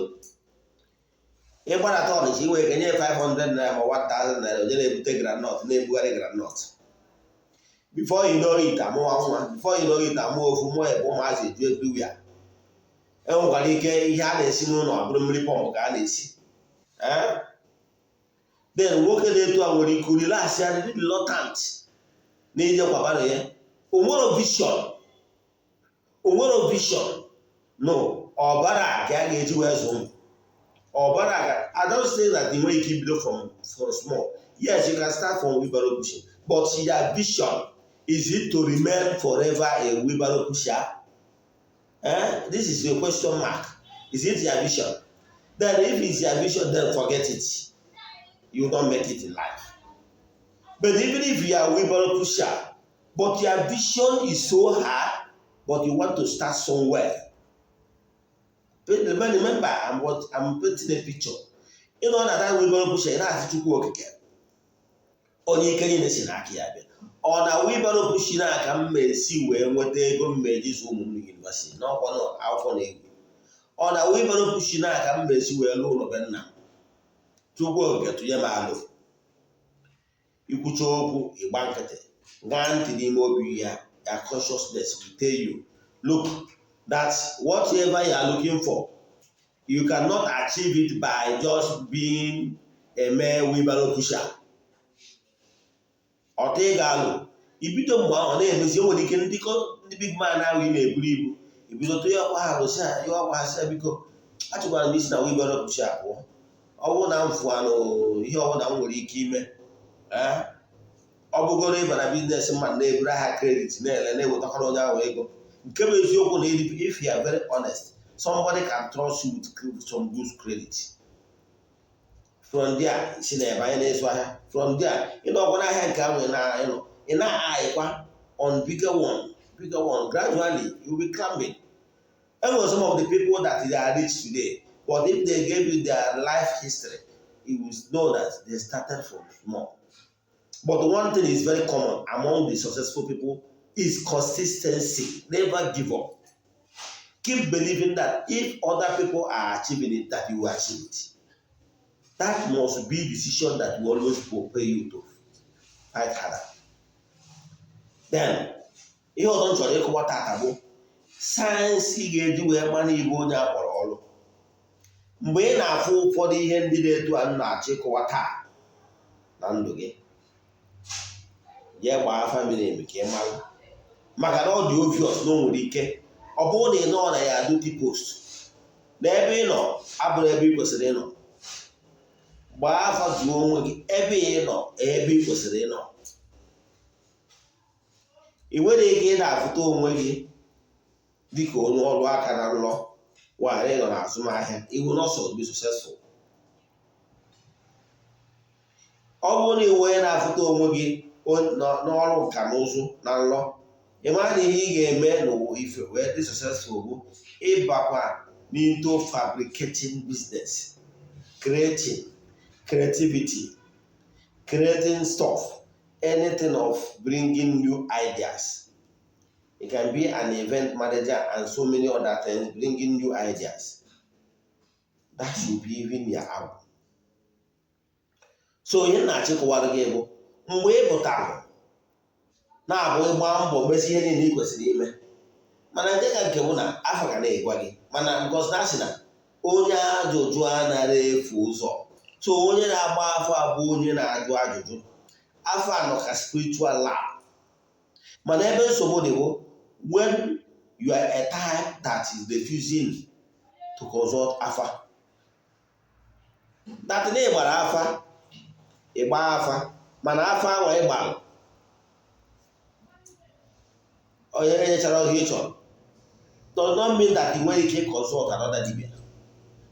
ịgbadata Ọnịcha, iwe ka nye 500 naira ma 1000 naira, onye na-ebute groundnut, na-ebugharị groundnut. Before you know it, amụwa nwa. Before you know it, amụọ ofu, mụọ ebe, ụmụazị eju everywhere. Enwekwara ike ihe a na-esi n'ụlọ bụrụ mmiri pọmpụ ka a na-esi. Then nwoke na-eto a nwere ike relax ya, dị reluctant na ije kwabara ya. Onwero vision, onwero vision. No ọbara ka a ga-eji wee zụ ụmụ ọbara ga. I don't say that ị nwere ike ibido from small. Yes, you can start from wheelbarrow pushing, but your vision, is it to remain forever a wheelbarrow pusher? Eh? This is a question mark. Is it your vision? Then if it's your vision, then forget it, you don't make it in life. But even if you are a wheelbarrow pusher, but your vision is so hard, but you want to start somewhere. Remember, I'm painting a picture. Ịnọ na that wheelbarrow pusher, ị na-asị Chukwu Okike, onye ike niile si n'aka ya bịa, ọ na wheelbarrow pushing a ka m esi wee nweta ego m eji zụ ụmụ m n'university n'ọkwa akwụkwọ na egwu? Ọ na wheelbarrow pushing a ka m esi wee lụọ ụlọ be nna m? Chukwu Okike, tụnye m alụ. Ikwucha okwu, ịgba nkịtị, gaa ntị n'ime obi ya. Your consciousness will tell you, look, that whatever you are looking for, you cannot achieve it by just being a mere wheelbarrow pusher. Ọtọ ị ga-alụ ibido mgbe ahụ ọ na-emezi, o nwere ike ndị Ndị big man ahụ ị na-eburu ibu, ibido tụnye ọkwa ha, rụsị ha ihe ọkwa ha, sị biko, achọkwara m isi na wheelbarrow push apụọ. Ọ bụrụ na m fụanụ ihe ọbụla m nwere ike ime, ọ bụgoro ịba na business mmadụ na-eburu ahịa credit, na-ele, na-ewetakwara onye ahụ ego. Nke bụ eziokwu na if you are very honest, somebody can trust you with some good credit. From there, si na ebe anyị na-ezu ahịa, from there ịnọ ọgwa n'ahịa nke ahụ ịnọ, ị na-ayịkwa on bigger one, bigger one. Gradually you will be climbing. Enwere some of the people that they are rich today, but if they gave you their life history, you will know that they started from small. But one thing is very common among the successful people is consistency. Never give up. Keep believing that if other people are achieving it, that you will achieve it. That must be decision that will always propel you to fight harder. Then ihe ọzọ m chọrọ ịkụwa tata bụ signs ị ga-eji wee mana ibu onye akpọrọ ọrụ. Mgbe ị na-afụ ụfọdụ ihe ndị na-etu a m na-achọ ịkụwa taa na ndụ gị, jee gbaa afa miri emi ka ị mara, maka na ọ dị obvious na o nwere ike ọ bụrụ na ị nọ na ya duty post, na ebe ị nọ abụrụ ebe ị kwesịrị ịnọ. Gbaa afa, jụọ onwe gị ebe ị nọ, ebe ị kwesịrị ịnọ. Ị nwere ike ị na-afụta onwe gị dịka onye ọrụ aka na nlọ while ị nọ n'azụmahịa. You will not be successful. Ọ bụrụ na ị onye na-afụta onwe gị n'ọrụ nka na ụzụ na nlọ, ị mara na ihe ị ga-eme n'ụwa ife wee dị successful bụ ịbakwa n'into fabricating business, creating, creativity, creating stuff, anything of bringing new ideas. You can be an event manager and so many other things, bringing new ideas. That should be even your album. So ihe na-achịkọwara gị bụ mgbe ị pụtara na-abụ ịgba mbọ mesi ihe niile ị kwesịrị ime, mana nke ka nke bụ na afọ ga na-egwa gị, mana because na asị na onye ajụjụ anaghị efu ụzọ. So onye na-agba afọ abụ onye na-ajụ ajụjụ. Afọ anọ ka spiritual lab, mana ebe nsogbu dị bụ when you are a type that is refusing to consult afa, that na ịgbara afa, ịgba afa, mana afa ahụ ịgbara onye enyechara ihe ị chọrọ does not mean that ị nwere ike consult another dibia,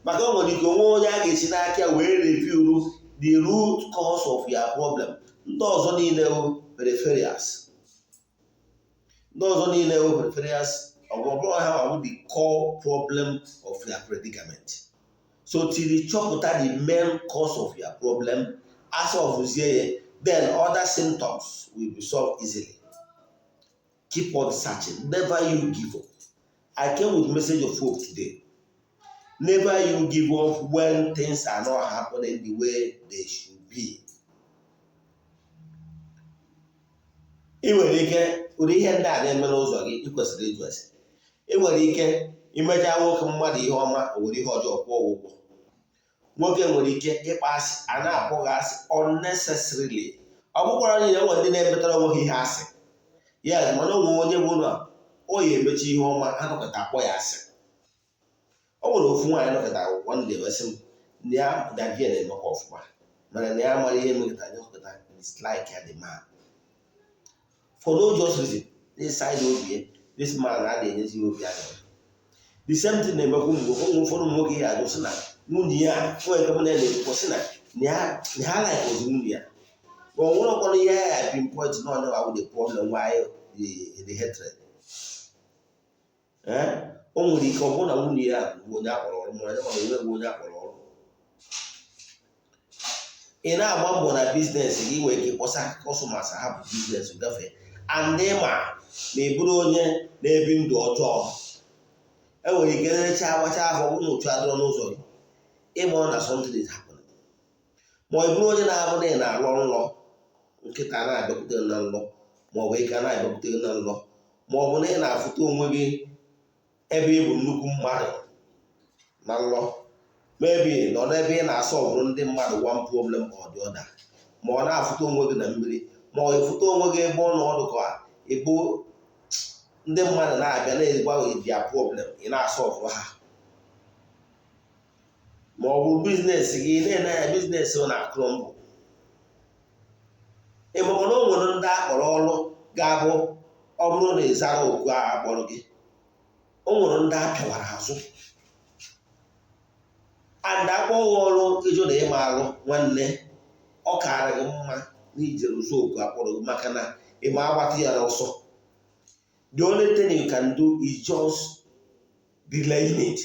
maka o nwere ike onwe onye a ga-esi n'aka wee review the root cause of your problem. Ndị ọzọ niile bụ peripherals, ndị ọzọ niile bụ peripherals. Ọ bụrụ ha bụ the core problem of your predicament. So till you chọpụta the main cause of your problem, asolvezie ya, then other symptoms will be solved easily. Keep on searching. Never you give up. I came with message of hope today. Never you give up when things are not happening the way they should be. Ị nwere ike ụdị ihe ndị a na-eme n'ụzọ gị, ị kwesịrị ịjụ ase. Ị nwere ike imecha nwoke mmadụ ihe ọma, o were ihe ọjọọ kwụọ ụgwọ. Nwoke nwere ike ịkpa asị, a na-akpọ gị asị unnecessarily. Ọ bụkwara niile nwere ndị na-emetara onwe ha ihe asị. Yes, mana o nwere onye bụ na o ya emechi ihe ọma, anọkọta akpọ ya asị. O nwere ofu nwaanyị nọkọta one day wee sị m na ya na di ya na-emekwa ọfụma, mana na ya mara ihe mekọta nyekọta dislike ya, the man, for no just reason. Inside obi ya, this man adịghị enyezi obi aṅụrị. The same thing na-emekwa ụmụ nwoke. Ụmụ ụfọdụ ụmụ nwoke ya ajụ sị na nwunye ya nwere nke mụ na ya na-ekwukọ sị na na ha like ozi nwunye ya, ma ọ nwere ọkwanụ ihe ya pinpoint na onye wa the problem, why the hatred. O nwere ike ọ bụrụ na nwunye ya bụ onye akpọrọ ọrụ, mana ya nwere bụ onye akpọrọ ọrụ. Ị na-agba mbọ na business gị, nwere ike kpọsa customers, hapụ business gafee, and ịma na ị bụrụ onye na-ebi ndụ ọjọọ. Enwere ike lecha agbacha afọ bụ na otu adịrọ n'ụzọ gị, ịma na something is happening. Ma ọ bụrụ onye na-abụ na ị na-alọ nlọ, nkịta na-abịakwute na nlọ, ma ọ bụ ịka na-abịakwute na nlọ, ma ọ bụ na ị na-afụta onwe gị ebe ị bụ nnukwu mmadụ na nlọ, maybe nọ n'ebe ị na-asolverụ ndị mmadụ one problem or the other, ma ọ na-afụta onwe gị na mmiri, ma ọ efụta onwe gị ebe ọ nọ ọdụ ka ịbụ Ndị mmadụ na-abịa na-egwa their problem, ị na-asolve ha. Ma ọ bụ business gị na-ene anya, business na-akụrụ mbụ. Ị makwa na o nwere ndị akpọrọ ọrụ ga-abụ ọ bụrụ na ị zara oku a akpọrọ gị, o nwere ndị a pịawara azụ and akpọghị ọrụ ịjụ na ịma alụ. Nwanne, ọ kaara gị mma na ijere ụzọ oku akpọrọ gị, maka na ịma agbata ya n'ọsọ. The only thing you can do is just delaying it.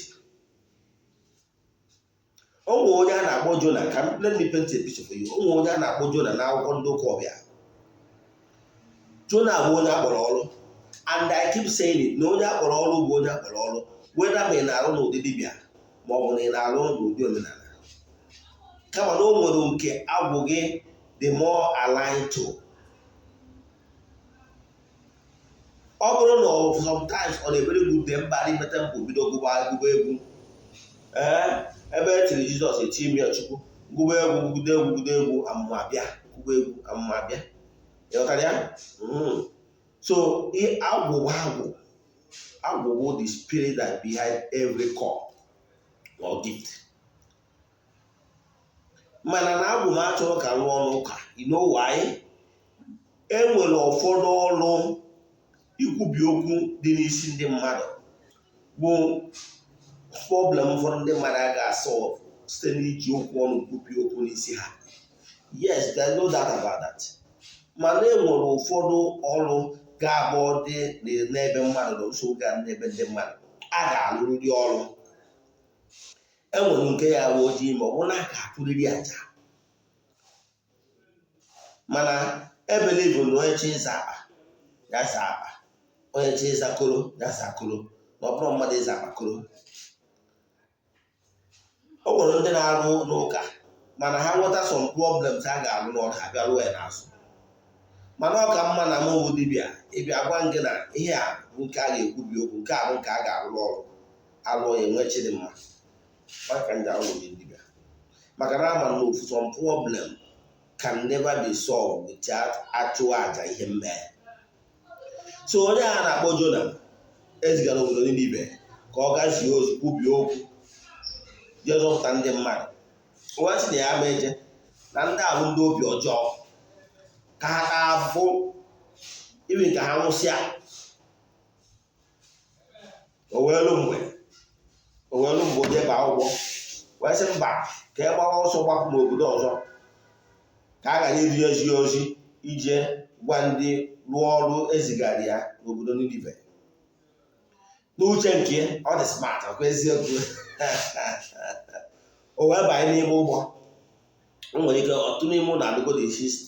O nwere onye a na-akpọ Jona. Ka let me paint a picture for you. O nwere onye a na-akpọ Jona n'akwụkwọ ndị ụka ọbịa. Jona bụ onye akpọrọ ọrụ, and I keep saying it, na onye akpọrọ ọrụ bụ onye akpọrọ ọrụ, whether ma ị na-arụ n'ụdị dibịa ma ọ bụ na ị na-arụ n'ụdị omenala, kama na o nwere nke agwụ gị the more aligned to. Ọ bụrụ na sometimes on a very good day, mba n'ime temple bido gụba gụba egwu, ee, ebe e tiri Jizọs eti ime Chukwu, gụba egwu, gụgide egwu, gụgide egwu, amụma abịa, gụba egwu, amụma abịa. Ịghọtara ya? So agwụ agwụ agwụ bụ the spirit that behind every call or gift. Mana na agwụ m achọrọ ka rụọ ọrụ ụka. You know why? E nwere ụfọdụ ọrụ ikwubi okwu dị n'isi ndị mmadụ bụ problem ụfọdụ ndị mmadụ a ga-asolve site n'iji okwu ọnụ kwubi okwu n'isi ha. Yes, there is no doubt about that. Mana e nwere ụfọdụ ọrụ ga-abụ dị n'ebe mmadụ nọ, nsogbu ga n'ebe ndị mmadụ a ga-alụrịrị ọrụ. E nwere nke ya bụ ojii, ma ọ bụ na a ga-atụrịrị aja. Mana ebelieve na onye chi ịza akpa ya zaa akpa, onye chi ịza koro ya zaa koro, na ọ bụrụ mmadụ ịza akpa koro. O nwere ndị na-arụ n'ụka, mana ha nweta some problems ha ga-alụ n'ọrụ ha, bịa rụọ ya n'azụ. Mana ọ ka mma na mụ bụ dibịa ịbịa gwa gị na ihe a bụ nke a ga-ekwubi okwu, nke a bụ nke a ga-alụ ọrụ, alụọ ya, enwe chi dị mma. Maka ndị ahụ dị dibịa, maka na ama na ofu some problem can never be solved without achụwa aja ihe mmee. So onye a na-akpọ Jona ezigara obodo Ninive ka ọ gaa zie ozi, kwubie okwu, jee zọpụta ndị mmadụ, wee sị na ya ma eje, na ndị a bụ ndị obi ọjọọ, ka ha taa afụ ibi ka ha nwụsịa. O wee lu mgbe o jee baa ụgbọ, wee sị mba, ka e gbawa ọsọ gbapụ n'obodo ọzọ, ka a ghara iri ezi ozi ije gwa ndị rụọ ọrụ ezigara ya n'obodo Ninive. N'uche nke ọ dị smart, ọkwa eziokwu, o wee banye n'ime ụgbọ. O nwere ike ọtụtụ n'ime ụlọ anụgo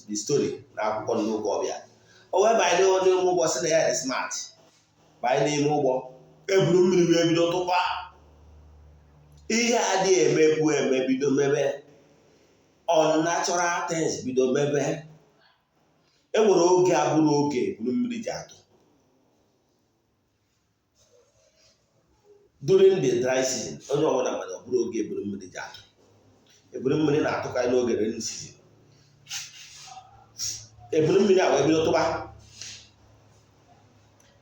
the story na akwụkwọ ndị ụka ọbịa. O wee banye n'ime ụgbọ, sị na ya dị smart, banye n'ime ụgbọ, eburu mmiri wee bido tụkwa. Ihe adịghị emebu eme bido mebe, unnatural things bido mebe. E nwere oge abụrụ oge eburu mmiri ji atụ during the dry season. Onye ọbụla mana ọ bụrụ oge eburu mmiri ji atụ, eburu mmiri na-atụkarị n'oge rain season. Eburu mmiri a wee bido tụba,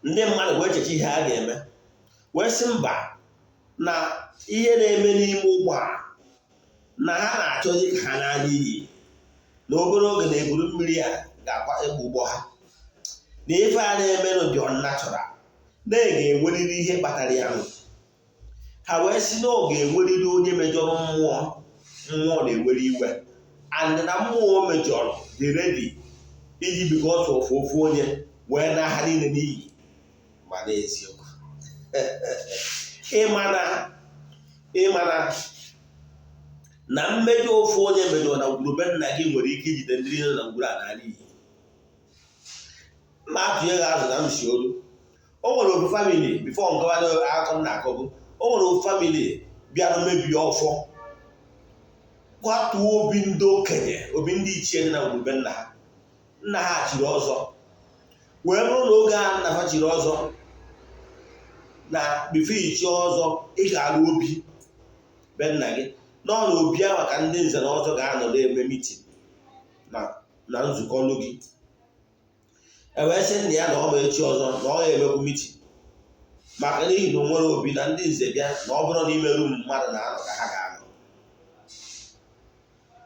ndị mmadụ wee cheche ihe a ga-eme, wee sị mba, na ihe na-eme n'ime ụgbọ a na ha na-achọzi ka ha na-anya iyi, na obere oge na eburu mmiri a ga-akwa egbu ụgbọ ha, na ife a na-eme dị unnatural, na ị ga-enwerịrị ihe kpatara ya. Ha wee sị na ọ ga-enwerịrị onye mejọrọ mmụọ, mmụọ na-ewere iwe, and na mmụọ mejọrọ dị ready iji because of ofu onye wee na ha niile n'iyi. Ma n'eziokwu, ịmana na mmejọ ofu onye mejọrọ na ngwurube nna gị nwere ike ijide ndị niile na ngwuru a n'ala iyi. Mma atụnye gị azụ na m si olu. O nwere ofu family before nkọwa akọ m na-akọbụ, o nwere ofu family bịara mebie ọfọ, kwatuo obi ndị okenye, obi ndị ichie dị na ngwurube nna ha. Nna ha chiri ọzọ, wee bụrụ na oge a nna ha chiri ọzọ, na before ichi ọzọ ị ga-alụ obi be nna gị nọ na obi ahụ, ka ndị nze na ọzọ ga-anọ na-eme meeting na nzukọ ọnụ gị. E wee sị nna ya na ọ ma echi ọzọ, na ọ ya emekwu meeting. Maka n'ihi na o nwere obi na ndị nze bịa na ọ bụrụ n'ime room mmadụ na-anọ ka ha ga-anọ.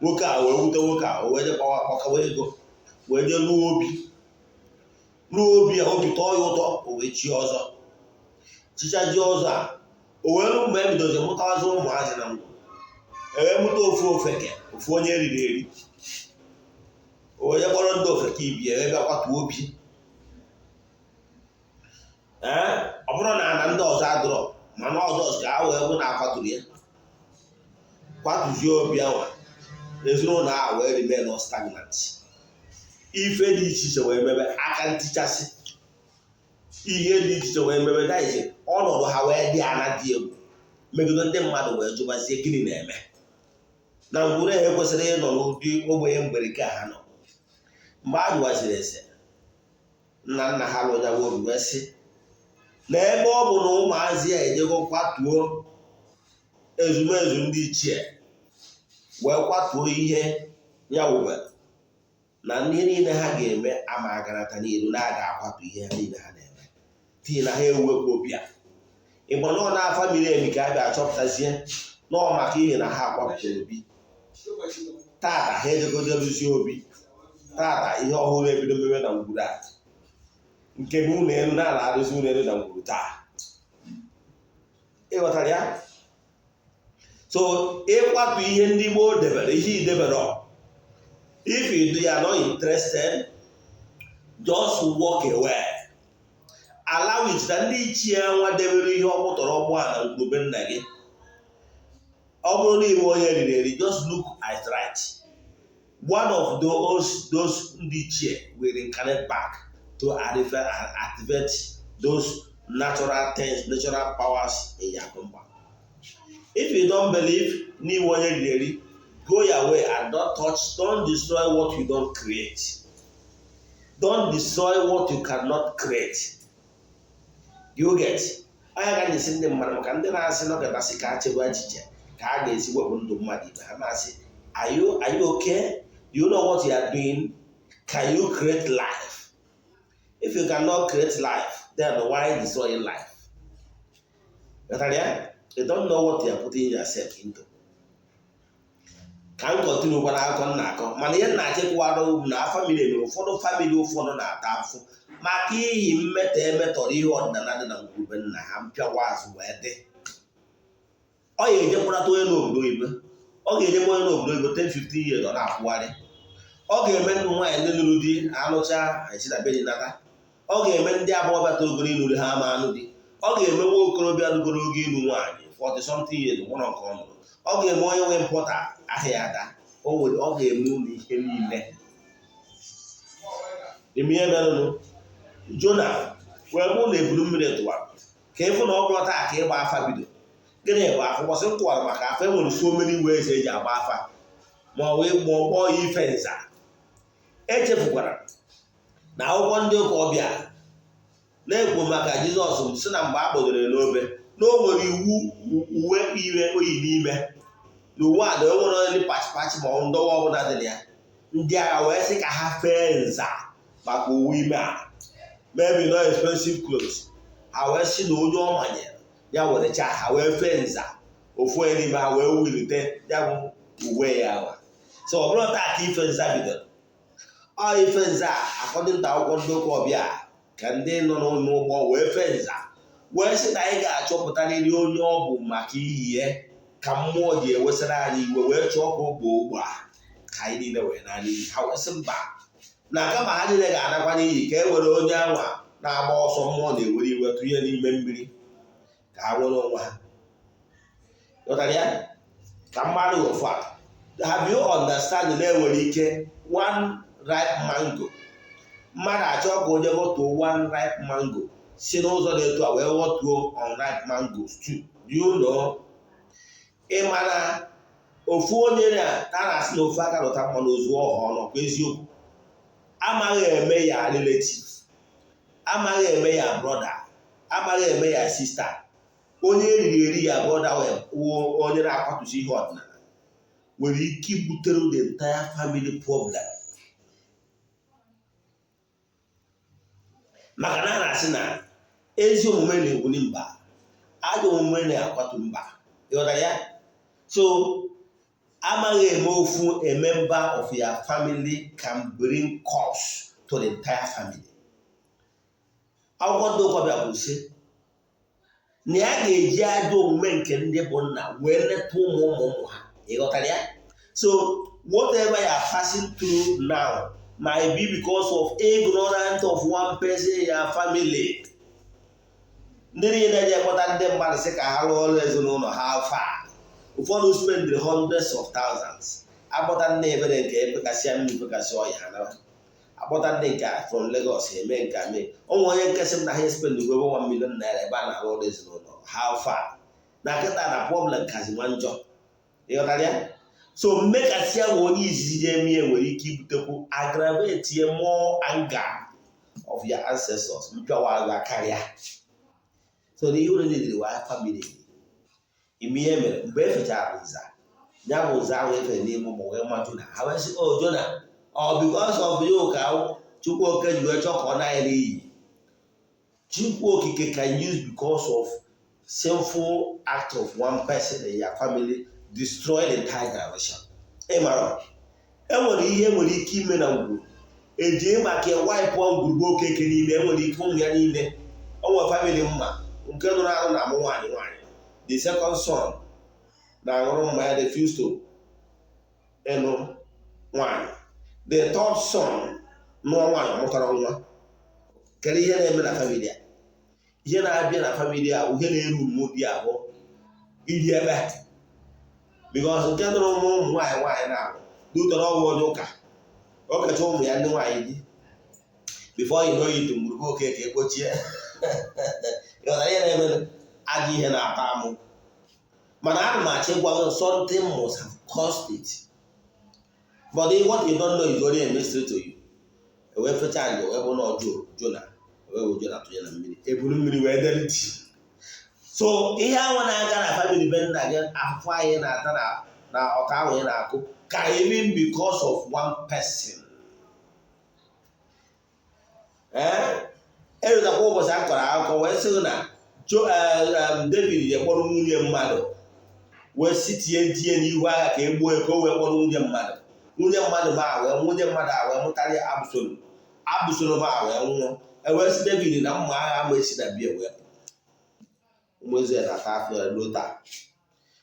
Nwoke a wee wute nwoke a, o wee je kpawa kpakawa ego wee jee lụọ obi, lụọ obi a. Obi tọọ ya ụtọ, o wee chie ọzọ, chichaji ọzọ a. O wee rụ mgbe e bidozi mụtawazi ụmụazị na ngwụ, e wee mụta ofu ofeke, ofu onye eriri eri. O wee kpọrọ ndị ofeke ibi wee bịa kwatuo obi. Ee, ọ bụrụ na ana ndị ọzọ adụrọ, mana ọzọ ka a wee bụ na akwaturu ya, kwatuzie obi anwa, ezinụlọ a wee remain stagnant. Ife dị iche iche wee mebe, aka ntichasị, ihe dị iche iche wee mebe daizi. Ọnọdụ ha wee dị ana dị egwu megide ndị mmadụ, wee jụbazie gịnị na-eme na ngwuru ha ekwesịrị ịnọ n'ụdị ogbenye mgberike ha nọ. Mgbe a jụwaziri ese, nna nna ha lụnyawa obi wee sị na ebe ọ bụ na ụmụazị a ejego kwatuo ezumezu ndị ichie, wee kwatuo ihe ya wubere, na ihe niile ha ga-eme ama aganata n'iru, na a ga-akwatu ihe ha niile ha na-eme tinye na ha ewepụ obi a. Ịgba nọ n'afa miri emi ka a bịa achọpụtazie nọọ maka ihe na ha akwapụtara obi. Tata ha ejegojeruzie obi. Tata ihe ọhụrụ ebido mebe na ngwuru a, nke bụ ụlọ elu na-ala arụzi ụlọ elu na ngwuru taa. Ịghọtara ya? So ịkwatu ihe ndị gboo debere, ihe idebere, if you are not interested, just walk away. Allow it na ndị ichie nwa debere ihe ọkpụtọrọ ọgbụ a na ngwurube nna gị. Ọ bụrụ na iwe onye riri eri, just look at right, one of those ndị ichie will reincarnate back to activate those natural things, natural powers in your compound. If you don't believe n'iwe onye riri eri, go your way and don't touch. Don't destroy what you don't create. Don't destroy what you cannot create. You get? Anya ka anyị si ndị mmadụ, maka ndị na-asị nọkọtasị ka a chebe echiche ka a ga-esi wepụ ndụ mmadụ ibe ha, na-asị, Are you okay? Do you know what you are doing? Can you create life? If you cannot create life, then why destroying life?" Ghọtara ya? You don't know what you are putting yourself into. Ka m continue gwara akụkọ m na-akọ, mana ihe m na-achịkwara ugwu na family mere ụfọdụ, family ụfọdụ na-ata afụ maka ihi mmetọ emetọrọ ihe ọdịnala dị na ngwurube nna ha. Mpịawa azụ wee dị, ọ ga-ejekwarata onye n'obodo oyibo, ọ ga-ejekwa onye n'obodo oyibo 10 15 years, ọ na-akwụgharị. Ọ ga-eme ndị nwaanyị ndị lụrụ di anụcha esi na be di nata. Ọ ga-eme ndị agbọghọbịa torogoro ịlụrụ ha ama anụ di. Ọ ga-eme nwa okorobịa lụgoro oge ịlụ nwaanyị 40 something years nwụrụ nke ọ nụrụ. Ọ ga-eme onye nwe mpọta ahịa ada o nwere. Ọ ga-eme ụlọ ihe niile eme. Ihe merụnụ Jona wee bụ na ebulu mmiri tụwara ka ịfụ na ọ bụrụ taa ka ịgba afa bido. Gịnị bụ afa? Ụbọchị m kụwara maka afa, e nwere so many ways eji agba afa, ma ọ wee ma ọ kpọọ ya ife nza. Echefukwara na akwụkwọ ndị ụka ọbịa na-ekwu maka Jizọs si na mgbe a kpọdoro ya n'obe, na o nwere iwu uwe ire oyi n'ime na uwe a na o nwere onye pachi pachi ma ọ ndọwa ọbụla dị na ya. Ndị agha wee sị ka ha fee nza maka uwe ime a, maybe no expensive clothes. Ha wee sị na onye ọ manyere ya were chaa. Ha wee fee nza, ofu onye n'ime ha wee wulite ya bụ uwe ya ahụ. So ọ bụrụ taa ka ife nza bidoro, ọ ife nza according to akwụkwọ ndị ụka ọbịa, ka ndị nọ n'ụgbọ wee fee nza wee sị na anyị ga-achọpụtarịrị onye ọ bụ maka iyi ya ka mmụọ ji ewesara anyị iwe, wee chọọ ka ogbo ogbo a ka anyị niile wee naa n'iyi. Ha wee sị mba, na kama ha niile ga-anakwa n'iyi, ka e were onye anwa na-agba ọsọ mmụọ na-ewere iwe tụnye n'ime mmiri ka ha nwere onwe ha. Ghọtara ya? Ka mmadụ ofu a, have you understand na enwere ike one ripe mango, mmadụ achọ ka onye ghọtuo one ripe mango, si n'ụzọ dị etu a wee ghọtuo unripe mangoes too? Do you know? Ị ma na ofu onye na a na-asị na ofu aka lụta mmanụ ozu ọha ọnụ kwa eziokwu. Amaghị eme ya relative, amaghị eme ya brother, amaghị eme ya sister. Onye eriri eri ya brother wụ onye na-akwatusi ihe ọdịnala nwere ike ibutere the entire family problem, maka na a na-asị na Ezi omume na-ewuli mba, ajọ omume na-akwatu mba. Ịghọtara ya? So amaghị eme ofu a member of your family can bring curse to the entire family. Akwụkwọ ndị ụkọbịa kwuru sị na ya ga-eji ajọ omume nke ndị bụ nna wee leta ụmụ ụmụ ụmụ ha. Ịghọtara ya? So whatever you are passing through now might be because of ignorance of one person in your family. Ndị niile ji ekpọta ndị mmadụ sị ka ha rụọ ọrụ ezinụlọ ha, afa ụfọdụ spend hundreds of thousands, akpọta ndị ebere nke ebekasịa mmiri, bekasị ọya, ha nara. Akpọta ndị nke from Lagos, eme nke mee onwe onye nkesị m na ha spend ebe 1 million naira ebe a na-arụ ọrụ ezinụlọ ha. Fa na kịta na problem kazi nwa njọ. Ịghọtara ya? So mmekasị ahụ onye izizi ji eme ihe nwere ike ibutekwu aggravate more anger of your ancestors, mpịawa agha karịa. So na ihe unu niile wa family ime ihe mere mgbe e fechara nza ya bụ nza ahụ efere n'ime ụmụ wee ma Jona, ha wee sị, "O Jona, ọ because of you ka Chukwu Oke ji wee chọọ ka ọ na n'iyi." Chukwu Okike can use because of sinful act of one person in your family destroy the entire generation. Ị mara enwere ihe nwere ike ime na ngwuru eji maka wipe ngwurugbe Okeke niile. Enwere ike ụmụ ya niile o nwere family mma nke nụrụ arụ na amụ nwaanyị nwaanyị, the second son na-aṅụrụ mmanya, refuse to ịnụ nwaanyị, the third son nụọ nwaanyị, mụtara nwa. Kedu ihe na-eme na family a? Ihe na-abịa na family a, ihe na-eru mmụọ di ahụ iri ebe because nke nụrụ ụmụ ụmụ nwaanyị nwaanyị na-abụ dutara ọgwụ onye ụka o kecha ụmụ ya ndị nwaanyị di. Before you know it, mgburugbu Okeke ekpochie. Ịghọtara ihe na-eme? Ajọ ihe na-ata amụ, mana ana m achọ ịgwa gị, something must have caused it, but what you don't know is only a mystery to you. Ewee fecha nje wee bụ na ọjọọ Jona wee bụ Jona tụnye na mmiri, eburu mmiri wee dere ntị. So ihe ahụ na-aga na family be nna gị, afụfụ anyị na-ata na ọka ahụ ị na-akụ ka even because of one person. Ee, erutakwa ụbọchị a kọrọ akụkọ wee sị na David je kpọrọ nwunye mmadụ, wee si tinye ntinye n'ihu agha ka e gbuo ya, ka o wee kpọrọ nwunye mmadụ. Nwunye mmadụ ma wee nwunye mmadụ a wee mụtara ya Absalom. Absalom a wee nwụọ. E wee sị David na mma agha ma esi na bia wee pụ. Ụmụ Izrel na-ata afọ ya ruo taa.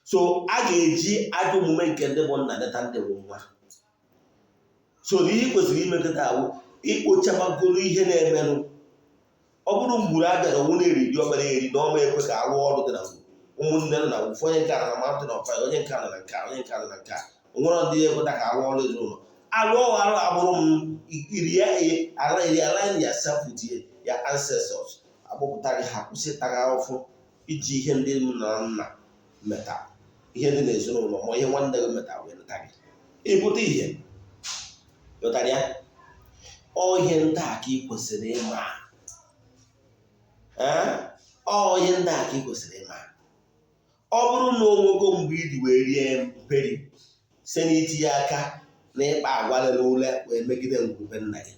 So a ga-eji ajọ omume nke ndị bụ nna leta ndị bụ nwa. So na ihe ị kwesịrị ime kịta awụ ikpochabagoro ihe na-emenụ. Ọ bụrụ mgburu a bịara onwe na-eri dị ọbara eri na ọma ekwe ka arụ ọrụ dị na ngwuru ụmụnne nọ na ngwuru, onye nke a nọ na mountain of fire, onye nke a nọ na nke a, onye nke a nọ na nke a, onwere ndị ekweta ka arụ ọrụ ezinụlọ alụ arụ agbụrụ m. Realign yourself with your ancestors, akpọpụta gị, ha kwụsị ịta gị ahụhụ iji ihe ndị nna nna meta, ihe ndị n'ezinụlọ ma ihe nwanne gị meta wee nata gị ịpụta ihe. Ghọtara ya? Ọ ihe ndị a ka ị kwesịrị ịma. Ee, ọ ihe ndị a ka ị kwesịrị ịma. Ọ bụrụ na o nwego mgbe iji wee rie mperi site n'itinye aka na ịkpa agwa lere ule wee megide ngwurube nna gị,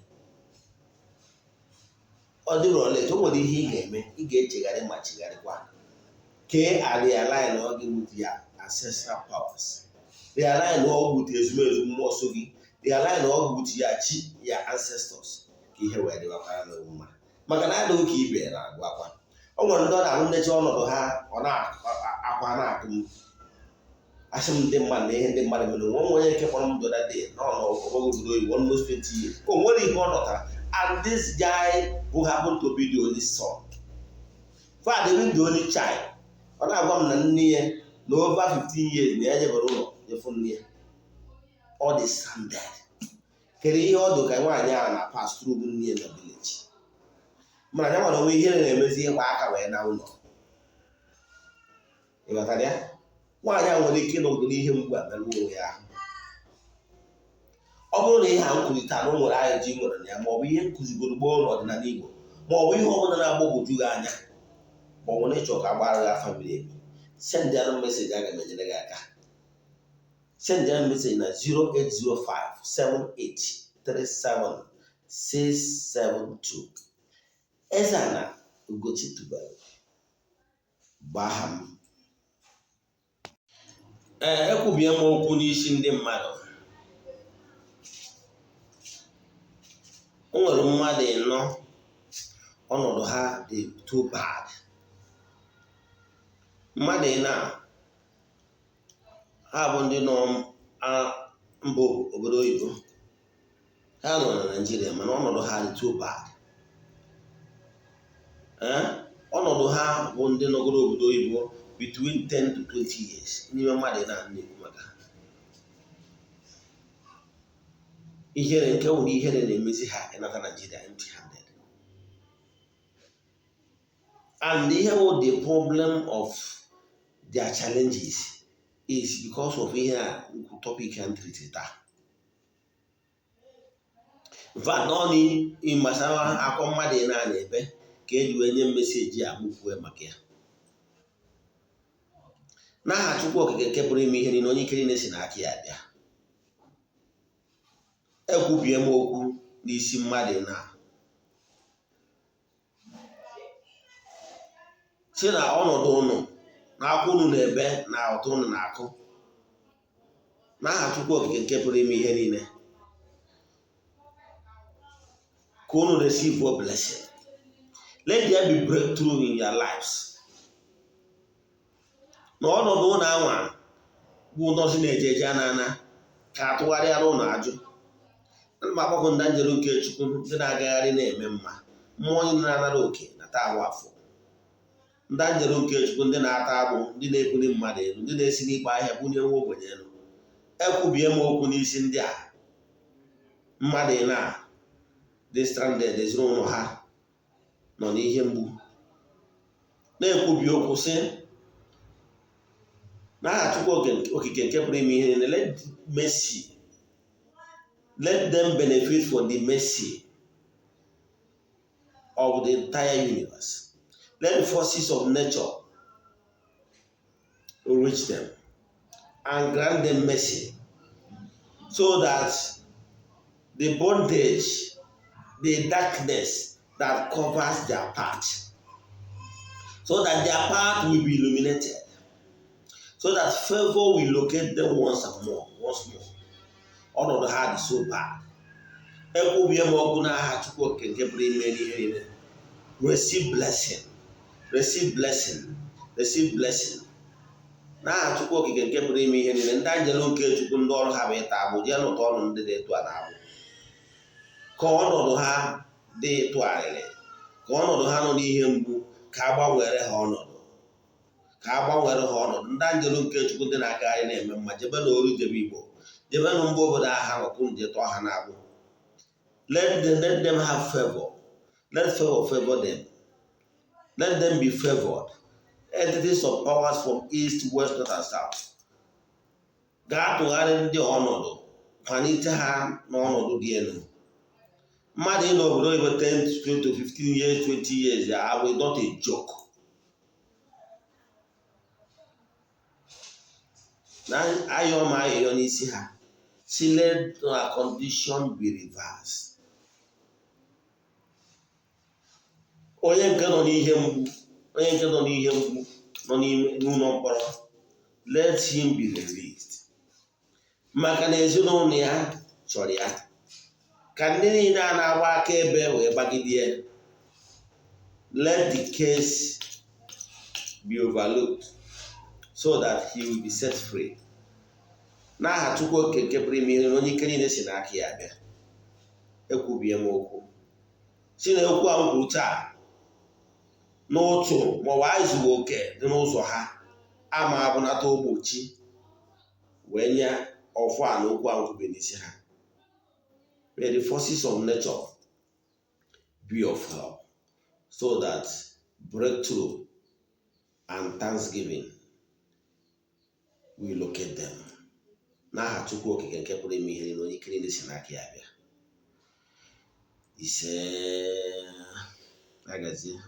ọ dịrị ole o nwere ihe ị ga-eme. Ị ga-echegharị ma chegharịkwa kee a realign gị with your ancestral powers, realign ọgwụ with ezumezu mmụọ so gị, realign ọgwụ with ya chi, ya ancestors, ka ihe wee dịwakwara n'owu mma. Maka na adịghị ka ibe na-agụ akwa. O nwere ndị ọ na-ahụ nnecha ọnọdụ ha, ọ na-akwa na-akụ m asị m ndị mmadụ na ihe ndị mmadụ mere. Nwe onye nke kpọrọ m the other day nọ n'ọgbọgọ obodo oyibo almost 20 years, o nwere ihe ọ nọtara. And this guy who happened to be the only son, father, even the only child, ọ na-agwa m na nne ya na over 15 years na ya jebere ụlọ jefu nne ya, ọ dị stranded. Kedu ihe ọ dị ka nwaanyị a na pass through nne ya na village? Mana ya nwere onwe ihe na-emezi ịgba aka wee na ụlọ. Ị ghọtara ya? Nwaanyị a nwere ike ịnọgide n'ihe mgbu a merụọ onwe ya ahụ. Ọ bụrụ na ihe a nkwurịta na o nwere ajụjụ ị nwere na ya, ma ọ bụ ihe nkụzigoro gboo n'ọdịnala Igbo, ma ọ bụ ihe ọbụla na-agbagwoju gị anya, ma ọ bụ na ịchọ ka agbara gị afa miri emi, send anụ message, aga m enyere gị aka. Send anụ message na 08057837672. Eze na Ugochi tubelu bụ aha m. Ee, ekwubie m okwu n'isi ndị mmadụ. O nwere mmadụ ịnọ ọnọdụ ha dị too bad. Mmadụ ịnọ ha bụ ndị nọ mba obodo oyibo, ha nọ na Naịjirịa, mana ọnọdụ ha dị too bad. Ọnọdụ ha bụ ndị nọgoro obodo oyibo between 10 to 20 years n'ime mmadụ na-ekwu maka ha. Ihere nke nwere ihere na-emezi ha ịnata Naịjirịa empty handed. And ihe wụ the problem of their challenges is because of ihe a nkwu topic and treat taa. In fact, naanị gbasara akwa mmadụ na-anya ebe ka eji wee nye message a mụ kwue maka ya. N'aha Chukwu Okike nke pụrụ ime ihe niile, onye ike niile si n'aka ya bịa, ekwubie m okwu n'isi mmadụ na si na ọnọdụ ụnụ na akwa ụnụ na-ebe na ụtụ ụnụ na-akụ. N'aha Chukwu Okike nke pụrụ ime ihe niile, ka ụnụ receive a blessing. Let there be breakthrough in your lives. Na ọnọdụ ụnụ anwa bụ nọzi na-eje eje ana ka atụgharịara ụnụ ajụ. Ana m akpọkọ ndị njelu nke Chukwu, ndị na-agagharị na-eme mma, mmụọ onye na-anara oke na taa ahụ afọ, ndị njelu nke Chukwu, ndị na-ata agbụ, ndị na-ebuli mmadụ elu, ndị na-esi n'ikpe ahịa bunye nwa ogbenye elu. Ekwubie m okwu n'isi ndị a mmadụ na dị stranded, ezinụlọ ha nọ n'ihe mgbu. Na-ekwubi okwu sị n'aha Chukwu Okike nke pụrụ ime ihe niile, let mercy, let them benefit from the mercy of the entire universe. Let the forces of nature reach them and grant them mercy, so that the bondage, the darkness that covers their path, so that their path will be illuminated, so that favor will locate them once and more, once more. Ọnọdụ ha dị so bad. Ekwubie m okwu n'aha Chukwu Okike nke pụrụ ime ihe niile. Receive blessing, receive blessing, receive blessing. N'aha Chukwu Okike nke pụrụ ime ihe niile, ndị anjelu nke Chukwu, ndị ọrụ ha bụ ịta agbụ, jee nụta ọnụ ndị dị etu a na-agbụ, ka ọnọdụ ha dị tụgharịrị, ka ọnọdụ ha nọ n'ihe mgbu, ka a gbanwere ha ọnọdụ, ka a gbanwere ha ọnọdụ. Ndị anjelu nke Chukwu, ndị na-agagharị na-eme mma, jebe na oru, jebe Igbo, jebe na mba obodo ahụ ha nọkụ, nje tọọ ha na-agbụ. Let them have favor. Let favor favor them. Let them be favored. Entities of powers from east, west, north and south, ga-atụgharị ndị ọnọdụ, kwalite ha n'ọnọdụ dị elu. Mmadụ ị n'obodo oyibo 10 to 15 years, 20 years are not a joke. Na ayọ ma ayọyọ n'isi ha si, let their condition be reversed. Onye nke nọ n'ihe mgbu, onye nke nọ n'ihe mgbu, nọ n'ime n'ụlọ mkpọrọ, let him be released, maka na ezinụlọ ya chọrọ ya, ka ndị niile a na-agba akaebe wee gbagide ya. Let the case be overlooked so that he will be set free. N'aha Chukwu Okike nke pụrụ ime ihe, onye ike niile si n'aka ya bịa, ekwubie m okwu si na okwu a m kwuru taa n'ụtụ maọbụ azụghị oke dị n'ụzọ ha ama abụnata ogbochi wee nye ọfọ a na okwu a m kwube n'isi ha. May the forces of nature be of help so that breakthrough and thanksgiving will locate them. N'aha Chukwu Okike nke pụrụ ime ihe niile, onye ike niile si n'aka ya bịa. Ise, agazie.